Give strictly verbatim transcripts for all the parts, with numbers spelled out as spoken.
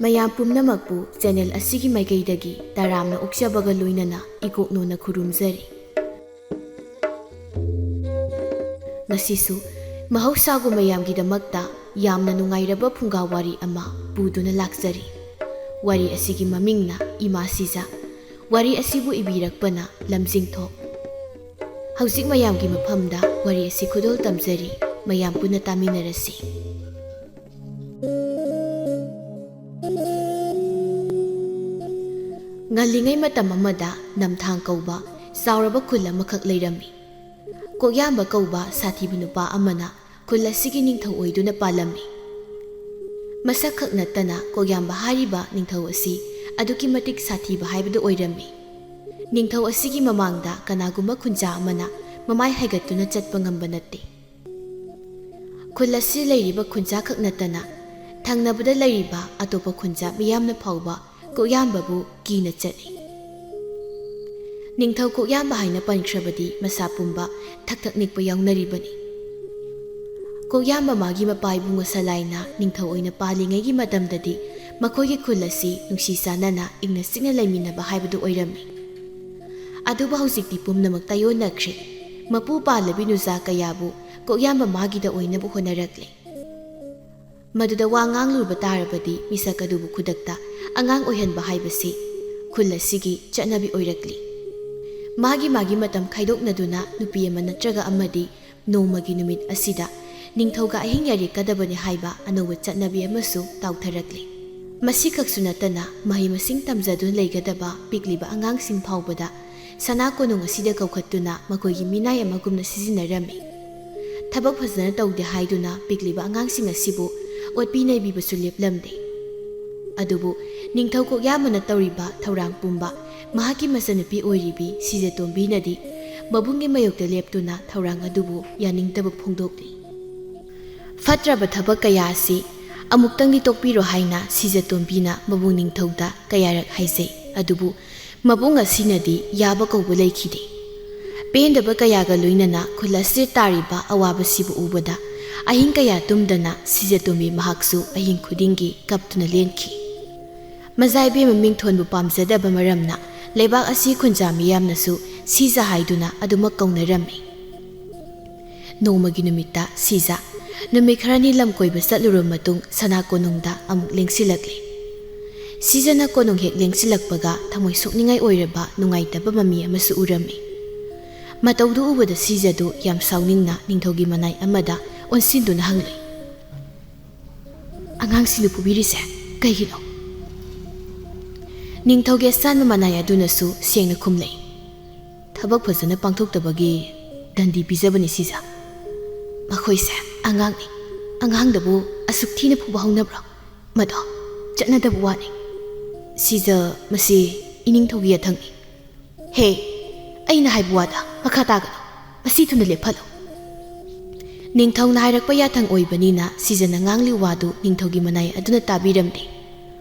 ꯃꯌꯥꯝ ꯄꯨꯝꯅꯃꯛꯄꯨ ꯆꯦꯅꯦꯜ ꯑꯁꯤꯒꯤ ꯃꯥꯏꯀꯩꯗꯒꯤ ꯇꯔꯥꯝꯅ ꯑꯣꯛꯆꯕꯒ ꯂꯣꯏꯅꯅ ꯏꯀꯣꯛꯅꯣꯅ ꯈꯨꯔꯨꯝꯖꯔꯤ꯫ ꯉꯁꯤꯁꯨ ꯃꯍꯧꯁꯥꯒꯨꯝ ꯃꯌꯥꯝꯒꯤꯗꯃꯛꯇ ꯌꯥꯝꯅ ꯅꯨꯡꯉꯥꯏꯔꯕ ꯐꯨꯡꯒꯥ ꯋꯥꯔꯤ ꯑꯃ ꯄꯨꯗꯨꯅ ꯂꯥꯛꯆꯔꯤ꯫ ꯋꯥꯔꯤ ꯑꯁꯤꯒꯤ ꯃꯃꯤꯡꯅ ꯏꯃꯥ ꯁꯤꯖ꯫ ꯋꯥꯔꯤ ꯑꯁꯤꯕꯨ ꯏꯕꯤꯔꯛꯄꯅ ꯂꯝꯖꯤꯡꯊꯣꯛ꯫ ꯍꯧꯖꯤꯛ ꯃꯌꯥꯝꯒꯤ ꯃꯐꯝꯗ ꯋꯥꯔꯤ ꯑꯁꯤ ꯈꯨꯗꯣꯜ ꯇꯝꯖꯔꯤ꯫ ꯃꯌꯥꯝ ꯄꯨꯟꯅ ꯇꯥꯃꯤꯟꯅꯔꯁꯤ꯫ ꯉꯜꯂꯤꯉꯩ ꯃꯇꯝ ꯑꯃꯗ ꯅꯝꯊꯥꯡ ꯀꯧꯕ ꯆꯥꯎꯔꯕ ꯈꯨꯜ ꯑꯃꯈꯛ ꯂꯩꯔꯝꯃꯤ꯫ ꯀꯣꯛꯌꯥꯝꯕ ꯀꯧꯕ ꯁꯥꯊꯤꯕ ꯅꯨꯄꯥ ꯑꯃꯅ ꯈꯨꯜ ꯑꯁꯤꯒꯤ ꯅꯤꯡꯊꯧ ꯑꯣꯏꯗꯨꯅ ꯄꯥꯜꯂꯝꯃꯤ꯫ ꯃꯁꯛ ꯈꯛ ꯅꯠꯇꯅ ꯀꯣꯛꯌꯥꯝꯕ ꯍꯥꯏꯔꯤꯕ ꯅꯤꯡꯊꯧ ꯑꯁꯤ ꯑꯗꯨꯛꯀꯤ ꯃꯇꯤꯛ ꯁꯥꯊꯤꯕ ꯍꯥꯏꯕꯗꯨ ꯑꯣꯏꯔꯝꯃꯤ꯫ ꯅꯤꯡꯊꯧ ꯑꯁꯤꯒꯤ ꯃꯃꯥꯡꯗ ꯀꯅꯥꯒꯨꯝꯕ ꯈꯨꯟꯖꯥ ꯑꯃꯅ ꯃꯃꯥꯏ ꯍꯥꯏꯒꯠꯇꯨꯅ ꯆꯠꯄ ꯉꯝꯕ ꯅꯠꯇꯦ꯫ ꯈꯨꯜ ꯑꯁꯤ ꯂꯩꯔꯤꯕ ꯈꯨꯟꯖꯥ ꯈꯛ ꯅꯠꯇꯅ ꯊꯪꯅꯕꯗ ꯂꯩꯔꯤꯕ ꯑꯇꯣꯞꯄ ꯈꯨꯟꯖꯥ ꯃꯤꯌꯥꯝꯅ ꯐꯥꯎꯕ ꯀꯣꯛꯌꯥꯝꯕꯕꯨ ꯀꯤꯅ ꯆꯠꯂꯤ꯫ ꯅꯤꯡꯊꯧ ꯀꯣꯛꯌꯥꯝꯕ ꯍꯥꯏꯅ ꯄꯟꯈ꯭ꯔꯕꯗꯤ ꯃꯁꯥ ꯄꯨꯝꯕ ꯊꯛ ꯊꯛ ꯅꯤꯛꯄ ꯌꯥꯎꯅꯔꯤꯕꯅꯤ꯫ ꯀꯣꯛꯌꯥꯝꯕ ꯃꯥꯒꯤ ꯃꯄꯥ ꯏꯕꯨꯡꯉꯣ ꯁꯂꯥꯏꯅ ꯅꯤꯡꯊꯧ ꯑꯣꯏꯅ ꯄꯥꯜꯂꯤꯉꯩꯒꯤ ꯃꯇꯝꯗꯗꯤ ꯃꯈꯣꯏꯒꯤ ꯈꯨꯜ ꯑꯁꯤ ꯅꯨꯡꯁꯤ ꯆꯥꯟꯅꯅ ꯏꯪꯅ ꯆꯤꯛꯅ ꯂꯩꯃꯤꯟꯅꯕ ꯍꯥꯏꯕꯗꯨ ꯑꯣꯏꯔꯝꯃꯤ꯫ ꯑꯗꯨꯕꯨ ꯍꯧꯖꯤꯛꯇꯤ ꯄꯨꯝꯅꯃꯛ ꯇꯥꯏꯑꯣꯟꯅꯈ꯭ꯔꯦ꯫ ꯃꯄꯨ ꯄꯥꯜꯂꯕꯤ ꯅꯨꯖꯥ ꯀꯌꯥꯕꯨ ꯀꯣꯛꯌꯥꯝꯕ ꯃꯥꯒꯤꯗ ꯑꯣꯏꯅꯕ ꯍꯣꯠꯅꯔꯛꯂꯦ꯫ ꯃꯗꯨꯗ ꯋꯥ ꯉꯥꯡꯂꯨꯕ ꯇꯥꯔꯕꯗꯤ ꯃꯤꯁꯛ ꯑꯗꯨꯕꯨ ꯈꯨꯗꯛꯇ ꯑꯉꯥꯡ ꯑꯣꯏꯍꯟꯕ ꯍꯥꯏꯕꯁꯤ ꯈꯨꯜ ꯑꯁꯤꯒꯤ ꯆꯠꯅꯕꯤ ꯑꯣꯏꯔꯛꯂꯤ꯫ ꯃꯥꯒꯤ ꯃꯥꯒꯤ ꯃꯇꯝ ꯈꯥꯏꯗꯣꯛꯅꯗꯨꯅ ꯅꯨꯄꯤ ꯑꯃ ꯅꯠꯇ꯭ꯔꯒ ꯑꯃꯗꯤ ꯅꯣꯡꯃꯒꯤ ꯅꯨꯃꯤꯠ ꯑꯁꯤꯗ ꯅꯤꯡꯊꯧꯒ ꯑꯍꯤꯡ ꯌꯥꯔꯦꯛꯀꯗꯕꯅꯤ ꯍꯥꯏꯕ ꯑꯅꯧꯕ ꯆꯠꯅꯕꯤ ꯑꯃꯁꯨ ꯇꯥꯎꯊꯔꯛꯂꯤ꯫ ꯃꯁꯤꯈꯛꯁꯨ ꯅꯠꯇꯅ ꯃꯍꯩ ꯃꯁꯤꯡ ꯇꯝꯖꯗꯨꯅ ꯂꯩꯒꯗꯕ ꯄꯤꯛꯂꯤꯕ ꯑꯉꯥꯡꯁꯤꯡ ꯐꯥꯎꯕꯗ ꯁꯅꯥ ꯀꯣꯅꯨꯡ ꯑꯁꯤꯗ ꯀꯧꯈꯠꯇꯨꯅ ꯃꯈꯣꯏꯒꯤ ꯃꯤꯅꯥꯏ ꯑꯃꯒꯨꯝꯅ ꯁꯤꯖꯤꯟꯅꯔꯝꯃꯤ꯫ ꯊꯕꯛ ꯐꯖꯅ ꯇꯧꯗꯦ ꯍꯥꯏꯗꯨꯅ ꯄꯤꯛꯂꯤꯕ ꯑꯉꯥꯡꯁꯤꯡ ꯑꯁꯤꯕꯨ ꯑꯣꯠꯄꯤ ꯅꯩꯕꯤꯕꯁꯨ ꯂꯦꯞꯂꯝꯗꯦ꯫ ꯑꯗꯨꯕꯨ ꯅꯤꯡꯊꯧ ꯀꯣꯛꯌꯥꯝꯕꯅ ꯇꯧꯔꯤꯕ ꯊꯧꯔꯥꯡ ꯄꯨꯝꯕ ꯃꯍꯥꯛꯀꯤ ꯃꯆꯟꯅꯨꯄꯤ ꯑꯣꯏꯔꯤꯕꯤ ꯁꯤꯖꯇꯣꯝꯕꯤꯅꯗꯤ ꯃꯕꯨꯡꯒꯤ ꯃꯥꯌꯣꯛꯇ ꯂꯦꯞꯇꯨꯅ ꯊꯧꯔꯥꯡ ꯑꯗꯨꯕꯨ ꯌꯥꯅꯤꯡꯗꯕ ꯐꯣꯡꯗꯣꯛꯂꯤ꯫ ꯐꯠꯇ꯭ꯔꯕ ꯊꯕꯛ ꯀꯌꯥ ꯑꯁꯤ ꯑꯃꯨꯛꯇꯪꯗꯤ ꯇꯣꯛꯄꯤꯔꯣ ꯍꯥꯏꯅ ꯁꯤꯖꯇꯣꯝꯕꯤꯅ ꯃꯕꯨꯡ ꯅꯤꯡꯊꯧꯗ ꯀꯌꯥꯔꯛ ꯍꯥꯏꯖꯩ, ꯑꯗꯨꯕꯨ ꯃꯕꯨꯡ ꯑꯁꯤꯅꯗꯤ ꯌꯥꯕ ꯀꯧꯕ ꯂꯩꯈꯤꯗꯦ꯫ ꯄꯦꯟꯗꯕ ꯀꯌꯥꯒ ꯂꯣꯏꯅꯅ ꯈꯨꯜ ꯑꯁꯤꯗ ꯇꯥꯔꯤꯕ ꯑꯋꯥꯕꯁꯤꯕꯨ ꯎꯕꯗ ꯑꯍꯤꯡ ꯀꯌꯥ ꯇꯨꯝꯗꯅ ꯁꯤꯖꯇꯣꯝꯕꯤ ꯃꯍꯥꯛꯁꯨ ꯑꯍꯤꯡ ꯈꯨꯗꯤꯡꯒꯤ ꯀꯞꯇꯨꯅ ꯂꯦꯟꯈꯤ꯫ ꯃꯖꯥ ꯏꯕꯦꯝꯃ ꯃꯤꯡꯊꯣꯟꯕꯨ ꯄꯥꯝꯖꯗꯕ ꯃꯔꯝꯅ ꯂꯩꯕꯥꯛ ꯑꯁꯤ ꯈꯨꯟꯖꯥ ꯃꯤꯌꯥꯝꯅꯁꯨ ꯁꯤꯖ ꯍꯥꯏꯗꯨꯅ ꯑꯗꯨꯃꯛ ꯀꯧꯅꯔꯝꯃꯤ꯫ ꯅꯣꯡꯃꯒꯤ ꯅꯨꯃꯤꯠꯇ ꯁꯤꯖ ꯅꯨꯃꯤꯠ ꯈꯔꯅꯤ ꯂꯝ ꯀꯣꯏꯕ ꯆꯠꯂꯨꯔꯕ ꯃꯇꯨꯡ ꯁꯅꯥ ꯀꯣꯅꯨꯡꯗ ꯑꯃꯨꯛ ꯂꯦꯡꯁꯤꯜꯂꯛꯂꯦ꯫ ꯁꯤꯖꯅ ꯀꯣꯅꯨꯡ ꯍꯦꯛ ꯂꯦꯡꯁꯤꯜꯂꯛꯄꯒ ꯊꯃꯣꯏ ꯁꯣꯛꯅꯤꯡꯉꯥꯏ ꯑꯣꯏꯔꯕ ꯅꯨꯡꯉꯥꯏꯇꯕ ꯃꯃꯤ ꯑꯃꯁꯨ ꯎꯔꯝꯃꯤ꯫ ꯃꯇꯧꯗꯨ ꯎꯕꯗ ꯁꯤꯖꯗꯨ ꯌꯥꯝ ꯁꯥꯎꯅꯤꯡꯅ ꯅꯤꯡꯊꯧꯒꯤ ꯃꯅꯥꯏ ꯑꯃꯗ ꯑꯣꯟꯁꯤꯟꯗꯨꯅ ꯍꯪꯂꯛꯏ, "ꯑꯉꯥꯡꯁꯤꯡꯗꯨ ꯐꯨꯕꯤꯔꯤꯁꯦ ꯀꯩꯒꯤꯅꯣ?" ꯅꯤꯡꯊꯧꯒꯤ ꯑꯁꯥꯟꯕ ꯃꯅꯥꯏ ꯑꯗꯨꯅꯁꯨ ꯁꯦꯡꯅ ꯈꯨꯝꯂꯛꯏ, "ꯊꯕꯛ ꯐꯖꯅ ꯄꯥꯡꯊꯣꯛꯇꯕꯒꯤ ꯗꯟꯗꯤ ꯄꯤꯖꯕꯅꯤ ꯁꯤꯖ꯫ ꯃꯈꯣꯏꯁꯦ ꯑꯉꯥꯡꯅꯤ꯫ ꯑꯉꯥꯡꯗꯕꯨ ꯑꯁꯨꯛ ꯊꯤꯅ ꯐꯨꯕ ꯍꯧꯅꯕ꯭ꯔꯣ? ꯃꯗꯣ ꯆꯠꯅꯗꯕ ꯋꯥꯅꯤ꯫ ꯁꯤꯖ, ꯃꯁꯤ ꯏꯅꯤꯡꯊꯧꯒꯤ ꯌꯥꯊꯪꯅꯤ꯫ ꯍꯦ, ꯑꯩꯅ ꯍꯥꯏꯕ ꯋꯥꯗ ꯃꯈꯥ ꯇꯥꯒꯅꯨ꯫ ꯃꯁꯤ ꯊꯨꯅ ꯂꯦꯞꯍꯜꯂꯨ꯫" ꯅꯤꯡꯊꯧꯅ ꯍꯥꯏꯔꯛꯄ ꯌꯥꯊꯪ ꯑꯣꯏꯕꯅꯤꯅ ꯁꯤꯖꯅ ꯉꯥꯡꯂꯤ ꯋꯥꯗꯨ ꯅꯤꯡꯊꯧꯒꯤ ꯃꯅꯥꯏ ꯑꯗꯨꯅ ꯇꯥꯕꯤꯔꯝꯗꯦ꯫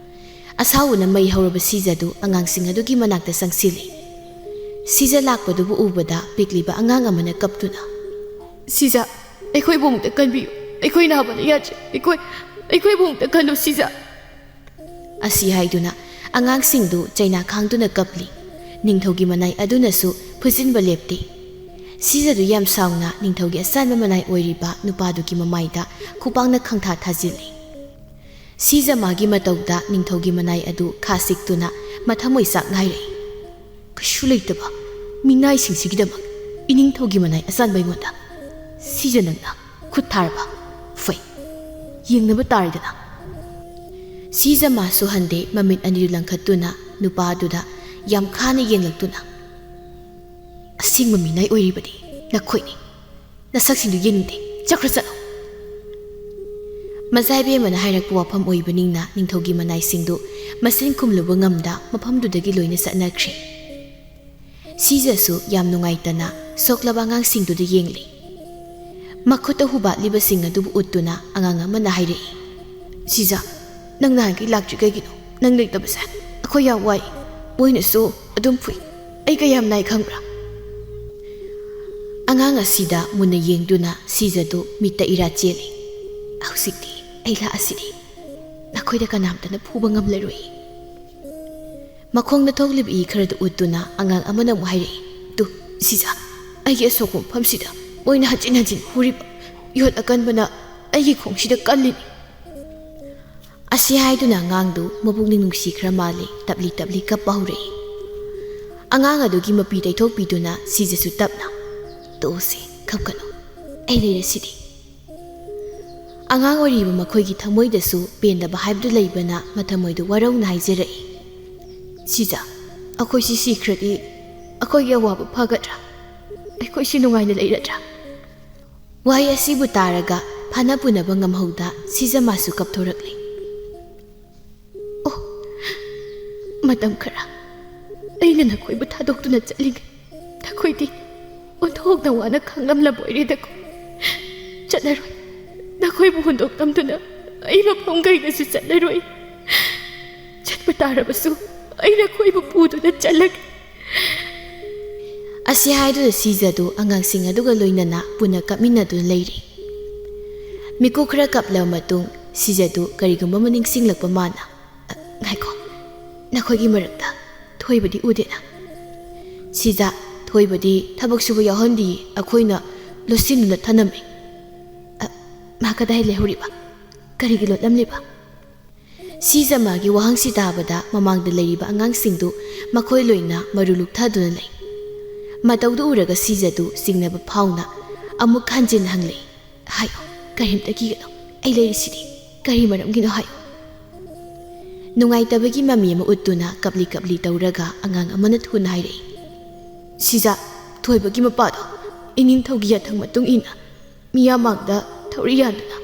ꯑꯁꯥꯎꯕꯅ ꯃꯩ ꯍꯧꯔꯕ ꯁꯤꯖꯗꯨ ꯑꯉꯥꯡꯁꯤꯡ ꯑꯗꯨꯒꯤ ꯃꯅꯥꯛꯇ ꯆꯪꯁꯤꯜꯂꯤ꯫ ꯁꯤꯖ ꯂꯥꯛꯄꯗꯨꯕꯨ ꯎꯕꯗ ꯄꯤꯛꯂꯤꯕ ꯑꯉꯥꯡ ꯑꯃꯅ ꯀꯞꯇꯨꯅ, "ꯁꯤꯖ, ꯑꯩꯈꯣꯏꯕꯨ ꯑꯃꯨꯛꯇ ꯀꯟꯕꯤꯌꯨ꯫ ꯑꯩꯈꯣꯏ ꯅꯥꯕꯅ ꯌꯥꯗ꯭ꯔꯦ꯫ ꯑꯩꯈꯣꯏ, ꯑꯩꯈꯣꯏꯕꯨ ꯑꯃꯨꯛꯇ ꯀꯜꯂꯨ ꯁꯤꯖ꯫" ꯑꯁꯤ ꯍꯥꯏꯗꯨꯅ ꯑꯉꯥꯡꯁꯤꯡꯗꯨ ꯆꯩꯅꯥ ꯈꯥꯡꯗꯨꯅ ꯀꯞꯂꯤ꯫ ꯅꯤꯡꯊꯧꯒꯤ ꯃꯅꯥꯏ ꯑꯗꯨꯅꯁꯨ ꯐꯨꯖꯤꯟꯕ ꯂꯦꯞꯇꯦ꯫ ꯁꯤꯖꯗꯨ ꯌꯥꯝ ꯁꯥꯎꯅ ꯅꯤꯡꯊꯧꯒꯤ ꯑꯆꯥꯟꯕ ꯃꯅꯥꯏ ꯑꯣꯏꯔꯤꯕ ꯅꯨꯄꯥꯗꯨꯒꯤ ꯃꯃꯥꯏꯗ ꯈꯨꯄꯥꯛꯅ ꯈꯪꯊꯥ ꯊꯥꯖꯤꯜꯂꯤ꯫ ꯁꯤꯖ ꯃꯥꯒꯤ ꯃꯇꯧꯗ ꯅꯤꯡꯊꯧꯒꯤ ꯃꯅꯥꯏ ꯑꯗꯨ ꯈꯥ ꯁꯤꯛꯇꯨꯅ ꯃꯊꯃꯣꯏ ꯆꯥꯛ ꯉꯥꯏꯔꯛꯏ꯫ "ꯀꯩꯁꯨ ꯂꯩꯇꯕ ꯃꯤꯅꯥꯏꯁꯤꯡꯁꯤꯒꯤꯗꯃꯛ ꯏꯅꯤꯡꯊꯧꯒꯤ ꯃꯅꯥꯏ ꯑꯆꯥꯟꯕ ꯑꯩꯉꯣꯟꯗ꯫ ꯁꯤꯖ, ꯅꯪꯅ ꯈꯨꯠ ꯊꯥꯔꯕ? ꯐꯩ, ꯌꯦꯡꯅꯕ ꯇꯥꯔꯦꯗꯅ꯫" ꯁꯤꯖ ꯃꯥꯁꯨ ꯍꯟꯗꯦ, ꯃꯃꯤꯠ ꯑꯅꯤꯗꯨ ꯂꯪꯈꯠꯇꯨꯅ ꯅꯨꯄꯥ ꯑꯗꯨꯗ ꯌꯥꯝ ꯈꯥꯅ ꯌꯦꯡꯂꯛꯇꯨꯅ, "ꯑꯁꯦꯡꯕ ꯃꯤꯅꯥꯏ ꯑꯣꯏꯔꯤꯕꯗꯤ ꯅꯈꯣꯏꯅꯤ꯫ ꯅꯁꯛꯁꯤꯡꯗꯨ ꯌꯦꯡꯅꯤꯡꯗꯦ꯫ ꯆꯠꯈ꯭ꯔ ꯆꯠꯂꯣ꯫" ꯃꯖꯥ ꯏꯕꯦꯝꯃꯅ ꯍꯥꯏꯔꯛꯄ ꯋꯥꯐꯝ ꯑꯣꯏꯕꯅꯤꯅ ꯅꯤꯡꯊꯧꯒꯤ ꯃꯅꯥꯏꯁꯤꯡꯗꯨ ꯃꯆꯤꯟ ꯈꯨꯝꯂꯨꯕ ꯉꯝꯗ ꯃꯐꯝꯗꯨꯗꯒꯤ ꯂꯣꯏꯅ ꯆꯠꯅꯈ꯭ꯔꯦ꯫ ꯁꯤꯖꯁꯨ ꯌꯥꯝ ꯅꯨꯡꯉꯥꯏꯇꯅ ꯁꯣꯛꯂꯕ ꯑꯉꯥꯡꯁꯤꯡꯗꯨꯗ ꯌꯦꯡꯂꯤ꯫ ꯃꯈꯨꯠꯇ ꯍꯨꯕꯥꯠꯂꯤꯕꯁꯤꯡ ꯑꯗꯨꯕꯨ ꯎꯠꯇꯨꯅ ꯑꯉꯥꯡ ꯑꯃꯅ ꯍꯥꯏꯔꯛꯏ, "ꯁꯤꯖ, ꯅꯪ ꯅꯍꯥꯟꯈꯩ ꯂꯥꯛꯇ꯭ꯔꯤ ꯀꯩꯒꯤꯅꯣ? ꯅꯪ ꯂꯩꯇꯕꯁꯦ ꯑꯩꯈꯣꯏ ꯌꯥꯝ ꯋꯥꯏ꯫ ꯃꯣꯏꯅꯁꯨ ꯑꯗꯨꯝ ꯐꯨꯏ꯫ ꯑꯩ ꯀꯌꯥꯝ ꯅꯥꯏ ꯈꯪꯕ꯭ꯔꯥ?" ꯑꯉꯥꯡ ꯑꯁꯤꯗ ꯃꯨꯟꯅ ꯌꯦꯡꯗꯨꯅ ꯁꯤꯖꯗꯨ ꯃꯤꯠꯇ ꯏꯔꯥ ꯆꯦꯜꯂꯤ꯫ "ꯍꯧꯖꯤꯛꯇꯤ ꯑꯩ ꯂꯥꯛꯑꯁꯤꯗꯤ꯫ ꯅꯈꯣꯏꯗ ꯀꯅꯥꯝꯇꯅ ꯐꯨꯕ ꯉꯝꯂꯔꯣꯏ꯫" ꯃꯈꯣꯡꯗ ꯊꯣꯛꯂꯤꯕ ꯏ ꯈꯔꯗꯨ ꯎꯠꯇꯨꯅ ꯑꯉꯥꯡ ꯑꯃꯅ ꯑꯃꯨꯛ ꯍꯥꯏꯔꯛꯏ, "ꯇꯨ, ꯁꯤꯖ, ꯑꯩꯒꯤ ꯑꯁꯣꯛꯄ ꯃꯐꯝꯁꯤꯗ ꯃꯣꯏꯅ ꯍꯟꯖꯤꯟ ꯍꯟꯖꯤꯟ ꯍꯨꯔꯤꯕ ꯌꯣꯠ ꯑꯀꯟꯕꯅ ꯑꯩꯒꯤ ꯈꯣꯡꯁꯤꯗ ꯀꯜꯂꯤꯅꯤ꯫" ꯑꯁꯤ ꯍꯥꯏꯗꯨꯅ ꯑꯉꯥꯡꯗꯨ ꯃꯄꯨꯛꯅꯤꯡ ꯅꯨꯡꯁꯤꯈ꯭ꯔ ꯃꯥꯜꯂꯦ, ꯇꯞꯂꯤ ꯇꯞꯂꯤ ꯀꯞꯄ ꯍꯧꯔꯛꯏ꯫ ꯑꯉꯥꯡ ꯑꯗꯨꯒꯤ ꯃꯄꯤ ꯇꯩꯊꯣꯛꯄꯤꯗꯨꯅ ꯁꯤꯖꯁꯨ ꯇꯞꯅ, "ꯇꯣꯛꯑꯁꯤ, ꯀꯞꯀꯅꯨ, ꯑꯩ ꯂꯩꯔꯁꯤꯗꯤ꯫" ꯑꯉꯥꯡ ꯑꯣꯏꯔꯤꯕ ꯃꯈꯣꯏꯒꯤ ꯊꯃꯣꯏꯗꯁꯨ ꯄꯦꯟꯗꯕ ꯍꯥꯏꯕꯗꯨ ꯂꯩꯕꯅ ꯃꯊꯃꯣꯏꯗꯨ ꯋꯥꯔꯧꯅ ꯍꯥꯏꯖꯔꯛꯏ, "ꯁꯤꯖ, ꯑꯩꯈꯣꯏꯁꯤ ꯁꯤꯈ꯭ꯔꯗꯤ ꯑꯩꯈꯣꯏꯒꯤ ꯑꯋꯥꯕ ꯐꯒꯗ꯭ꯔꯥ? ꯑꯩꯈꯣꯏꯁꯤ ꯅꯨꯡꯉꯥꯏꯅ ꯂꯩꯔꯗ꯭ꯔꯥ?" ꯋꯥꯍꯩ ꯑꯁꯤꯕꯨ ꯇꯥꯔꯒ ꯐꯥꯅ ꯄꯨꯅꯕ ꯉꯝꯍꯧꯗ ꯁꯤꯖ ꯃꯥꯁꯨ ꯀꯞꯊꯣꯔꯛꯂꯤ꯫ "ꯑꯣ, ꯃꯇꯝ ꯈꯔ ꯑꯩꯅ ꯅꯈꯣꯏꯕꯨ ꯊꯥꯗꯣꯛꯇꯨꯅ ꯆꯠꯂꯤꯉꯩ ꯅꯈꯣꯏꯗꯤ ꯑꯣꯟꯊꯣꯛꯅ ꯋꯥꯅ ꯈꯥꯡꯂꯝꯂꯕꯣꯏꯔꯦꯗꯀꯣ꯫ ꯆꯠꯂꯔꯣꯏ, ꯅꯈꯣꯏꯕꯨ ꯍꯨꯟꯗꯣꯛꯂꯝꯗꯨꯅ ꯑꯩ ꯃꯐꯝ ꯀꯩꯗꯁꯨ ꯆꯠꯂꯔꯣꯏ꯫ ꯆꯠꯄ ꯇꯥꯔꯕꯁꯨ ꯑꯩ ꯅꯈꯣꯏꯕꯨ ꯄꯨꯗꯨꯅ ꯆꯠꯂꯒꯦ꯫" ꯑꯁꯤ ꯍꯥꯏꯗꯨꯅ ꯁꯤꯖꯗꯨ ꯑꯉꯥꯡꯁꯤꯡ ꯑꯗꯨꯒ ꯂꯣꯏꯅꯅ ꯄꯨꯟꯅ ꯀꯞꯃꯤꯟꯅꯗꯨꯅ ꯂꯩꯔꯤ꯫ ꯃꯤꯀꯨꯞ ꯈꯔ ꯀꯞꯂꯕ ꯃꯇꯨꯡ ꯁꯤꯖꯗꯨ ꯀꯔꯤꯒꯨꯝꯕ ꯑꯃ ꯅꯤꯡꯁꯤꯡꯂꯛꯄ ꯃꯥꯅ, "ꯑ, ꯉꯥꯏꯈꯣ, ꯅꯈꯣꯏꯒꯤ ꯃꯔꯛꯇ ꯊꯣꯏꯕꯗꯤ ꯎꯗꯦꯅ?" "ꯁꯤꯖ, ꯊꯣꯏꯕꯗꯤ ꯊꯕꯛ ꯁꯨꯕ ꯌꯥꯎꯍꯟꯗꯤꯌꯦ, ꯑꯩꯈꯣꯏꯅ ꯂꯣꯠꯁꯤꯟꯗꯨꯅ ꯊꯅꯝꯃꯤ꯫" "ꯑ, ꯃꯥ ꯀꯗꯥꯏ ꯂꯩꯍꯧꯔꯤꯕ? ꯀꯔꯤꯒꯤ ꯂꯣꯠꯂꯝꯂꯤꯕ?" ꯁꯤꯖ ꯃꯥꯒꯤ ꯋꯥꯍꯪꯁꯤ ꯇꯥꯕꯗ ꯃꯃꯥꯡꯗ ꯂꯩꯔꯤꯕ ꯑꯉꯥꯡꯁꯤꯡꯗꯨ ꯃꯈꯣꯏ ꯂꯣꯏꯅ ꯃꯔꯨ ꯂꯨꯛꯊꯗꯨꯅ ꯂꯩ꯫ ꯃꯇꯧꯗꯨ ꯎꯔꯒ ꯁꯤꯖꯗꯨ ꯆꯤꯡꯅꯕ ꯐꯥꯎꯅ ꯑꯃꯨꯛ ꯍꯟꯖꯤꯟ ꯍꯪꯂꯛꯏ, "ꯍꯥꯏꯌꯣ, ꯀꯔꯤꯝꯇ ꯀꯤꯒꯅꯨ, ꯑꯩ ꯂꯩꯔꯤꯁꯤꯗꯤ꯫ ꯀꯔꯤ ꯃꯔꯝꯒꯤꯅꯣ ꯍꯥꯏꯌꯣ꯫" ꯅꯨꯡꯉꯥꯏꯇꯕꯒꯤ ꯃꯃꯤ ꯑꯃ ꯎꯠꯇꯨꯅ ꯀꯞꯂꯤ ꯀꯞꯂꯤ ꯇꯧꯔꯒ ꯑꯉꯥꯡ ꯑꯃꯅ ꯊꯨꯅ ꯍꯥꯏꯔꯛꯏ, "ꯁꯤꯖ, ꯊꯣꯏꯕꯒꯤ ꯃꯄꯥꯗꯣ ꯏꯅꯤꯡꯊꯧꯒꯤ ꯌꯥꯊꯪ ꯃꯇꯨꯡ ꯏꯟꯅ ꯃꯤꯌꯥꯝ ꯃꯥꯡꯗ ꯊꯧꯔꯤ ꯌꯥꯟꯗꯨꯅ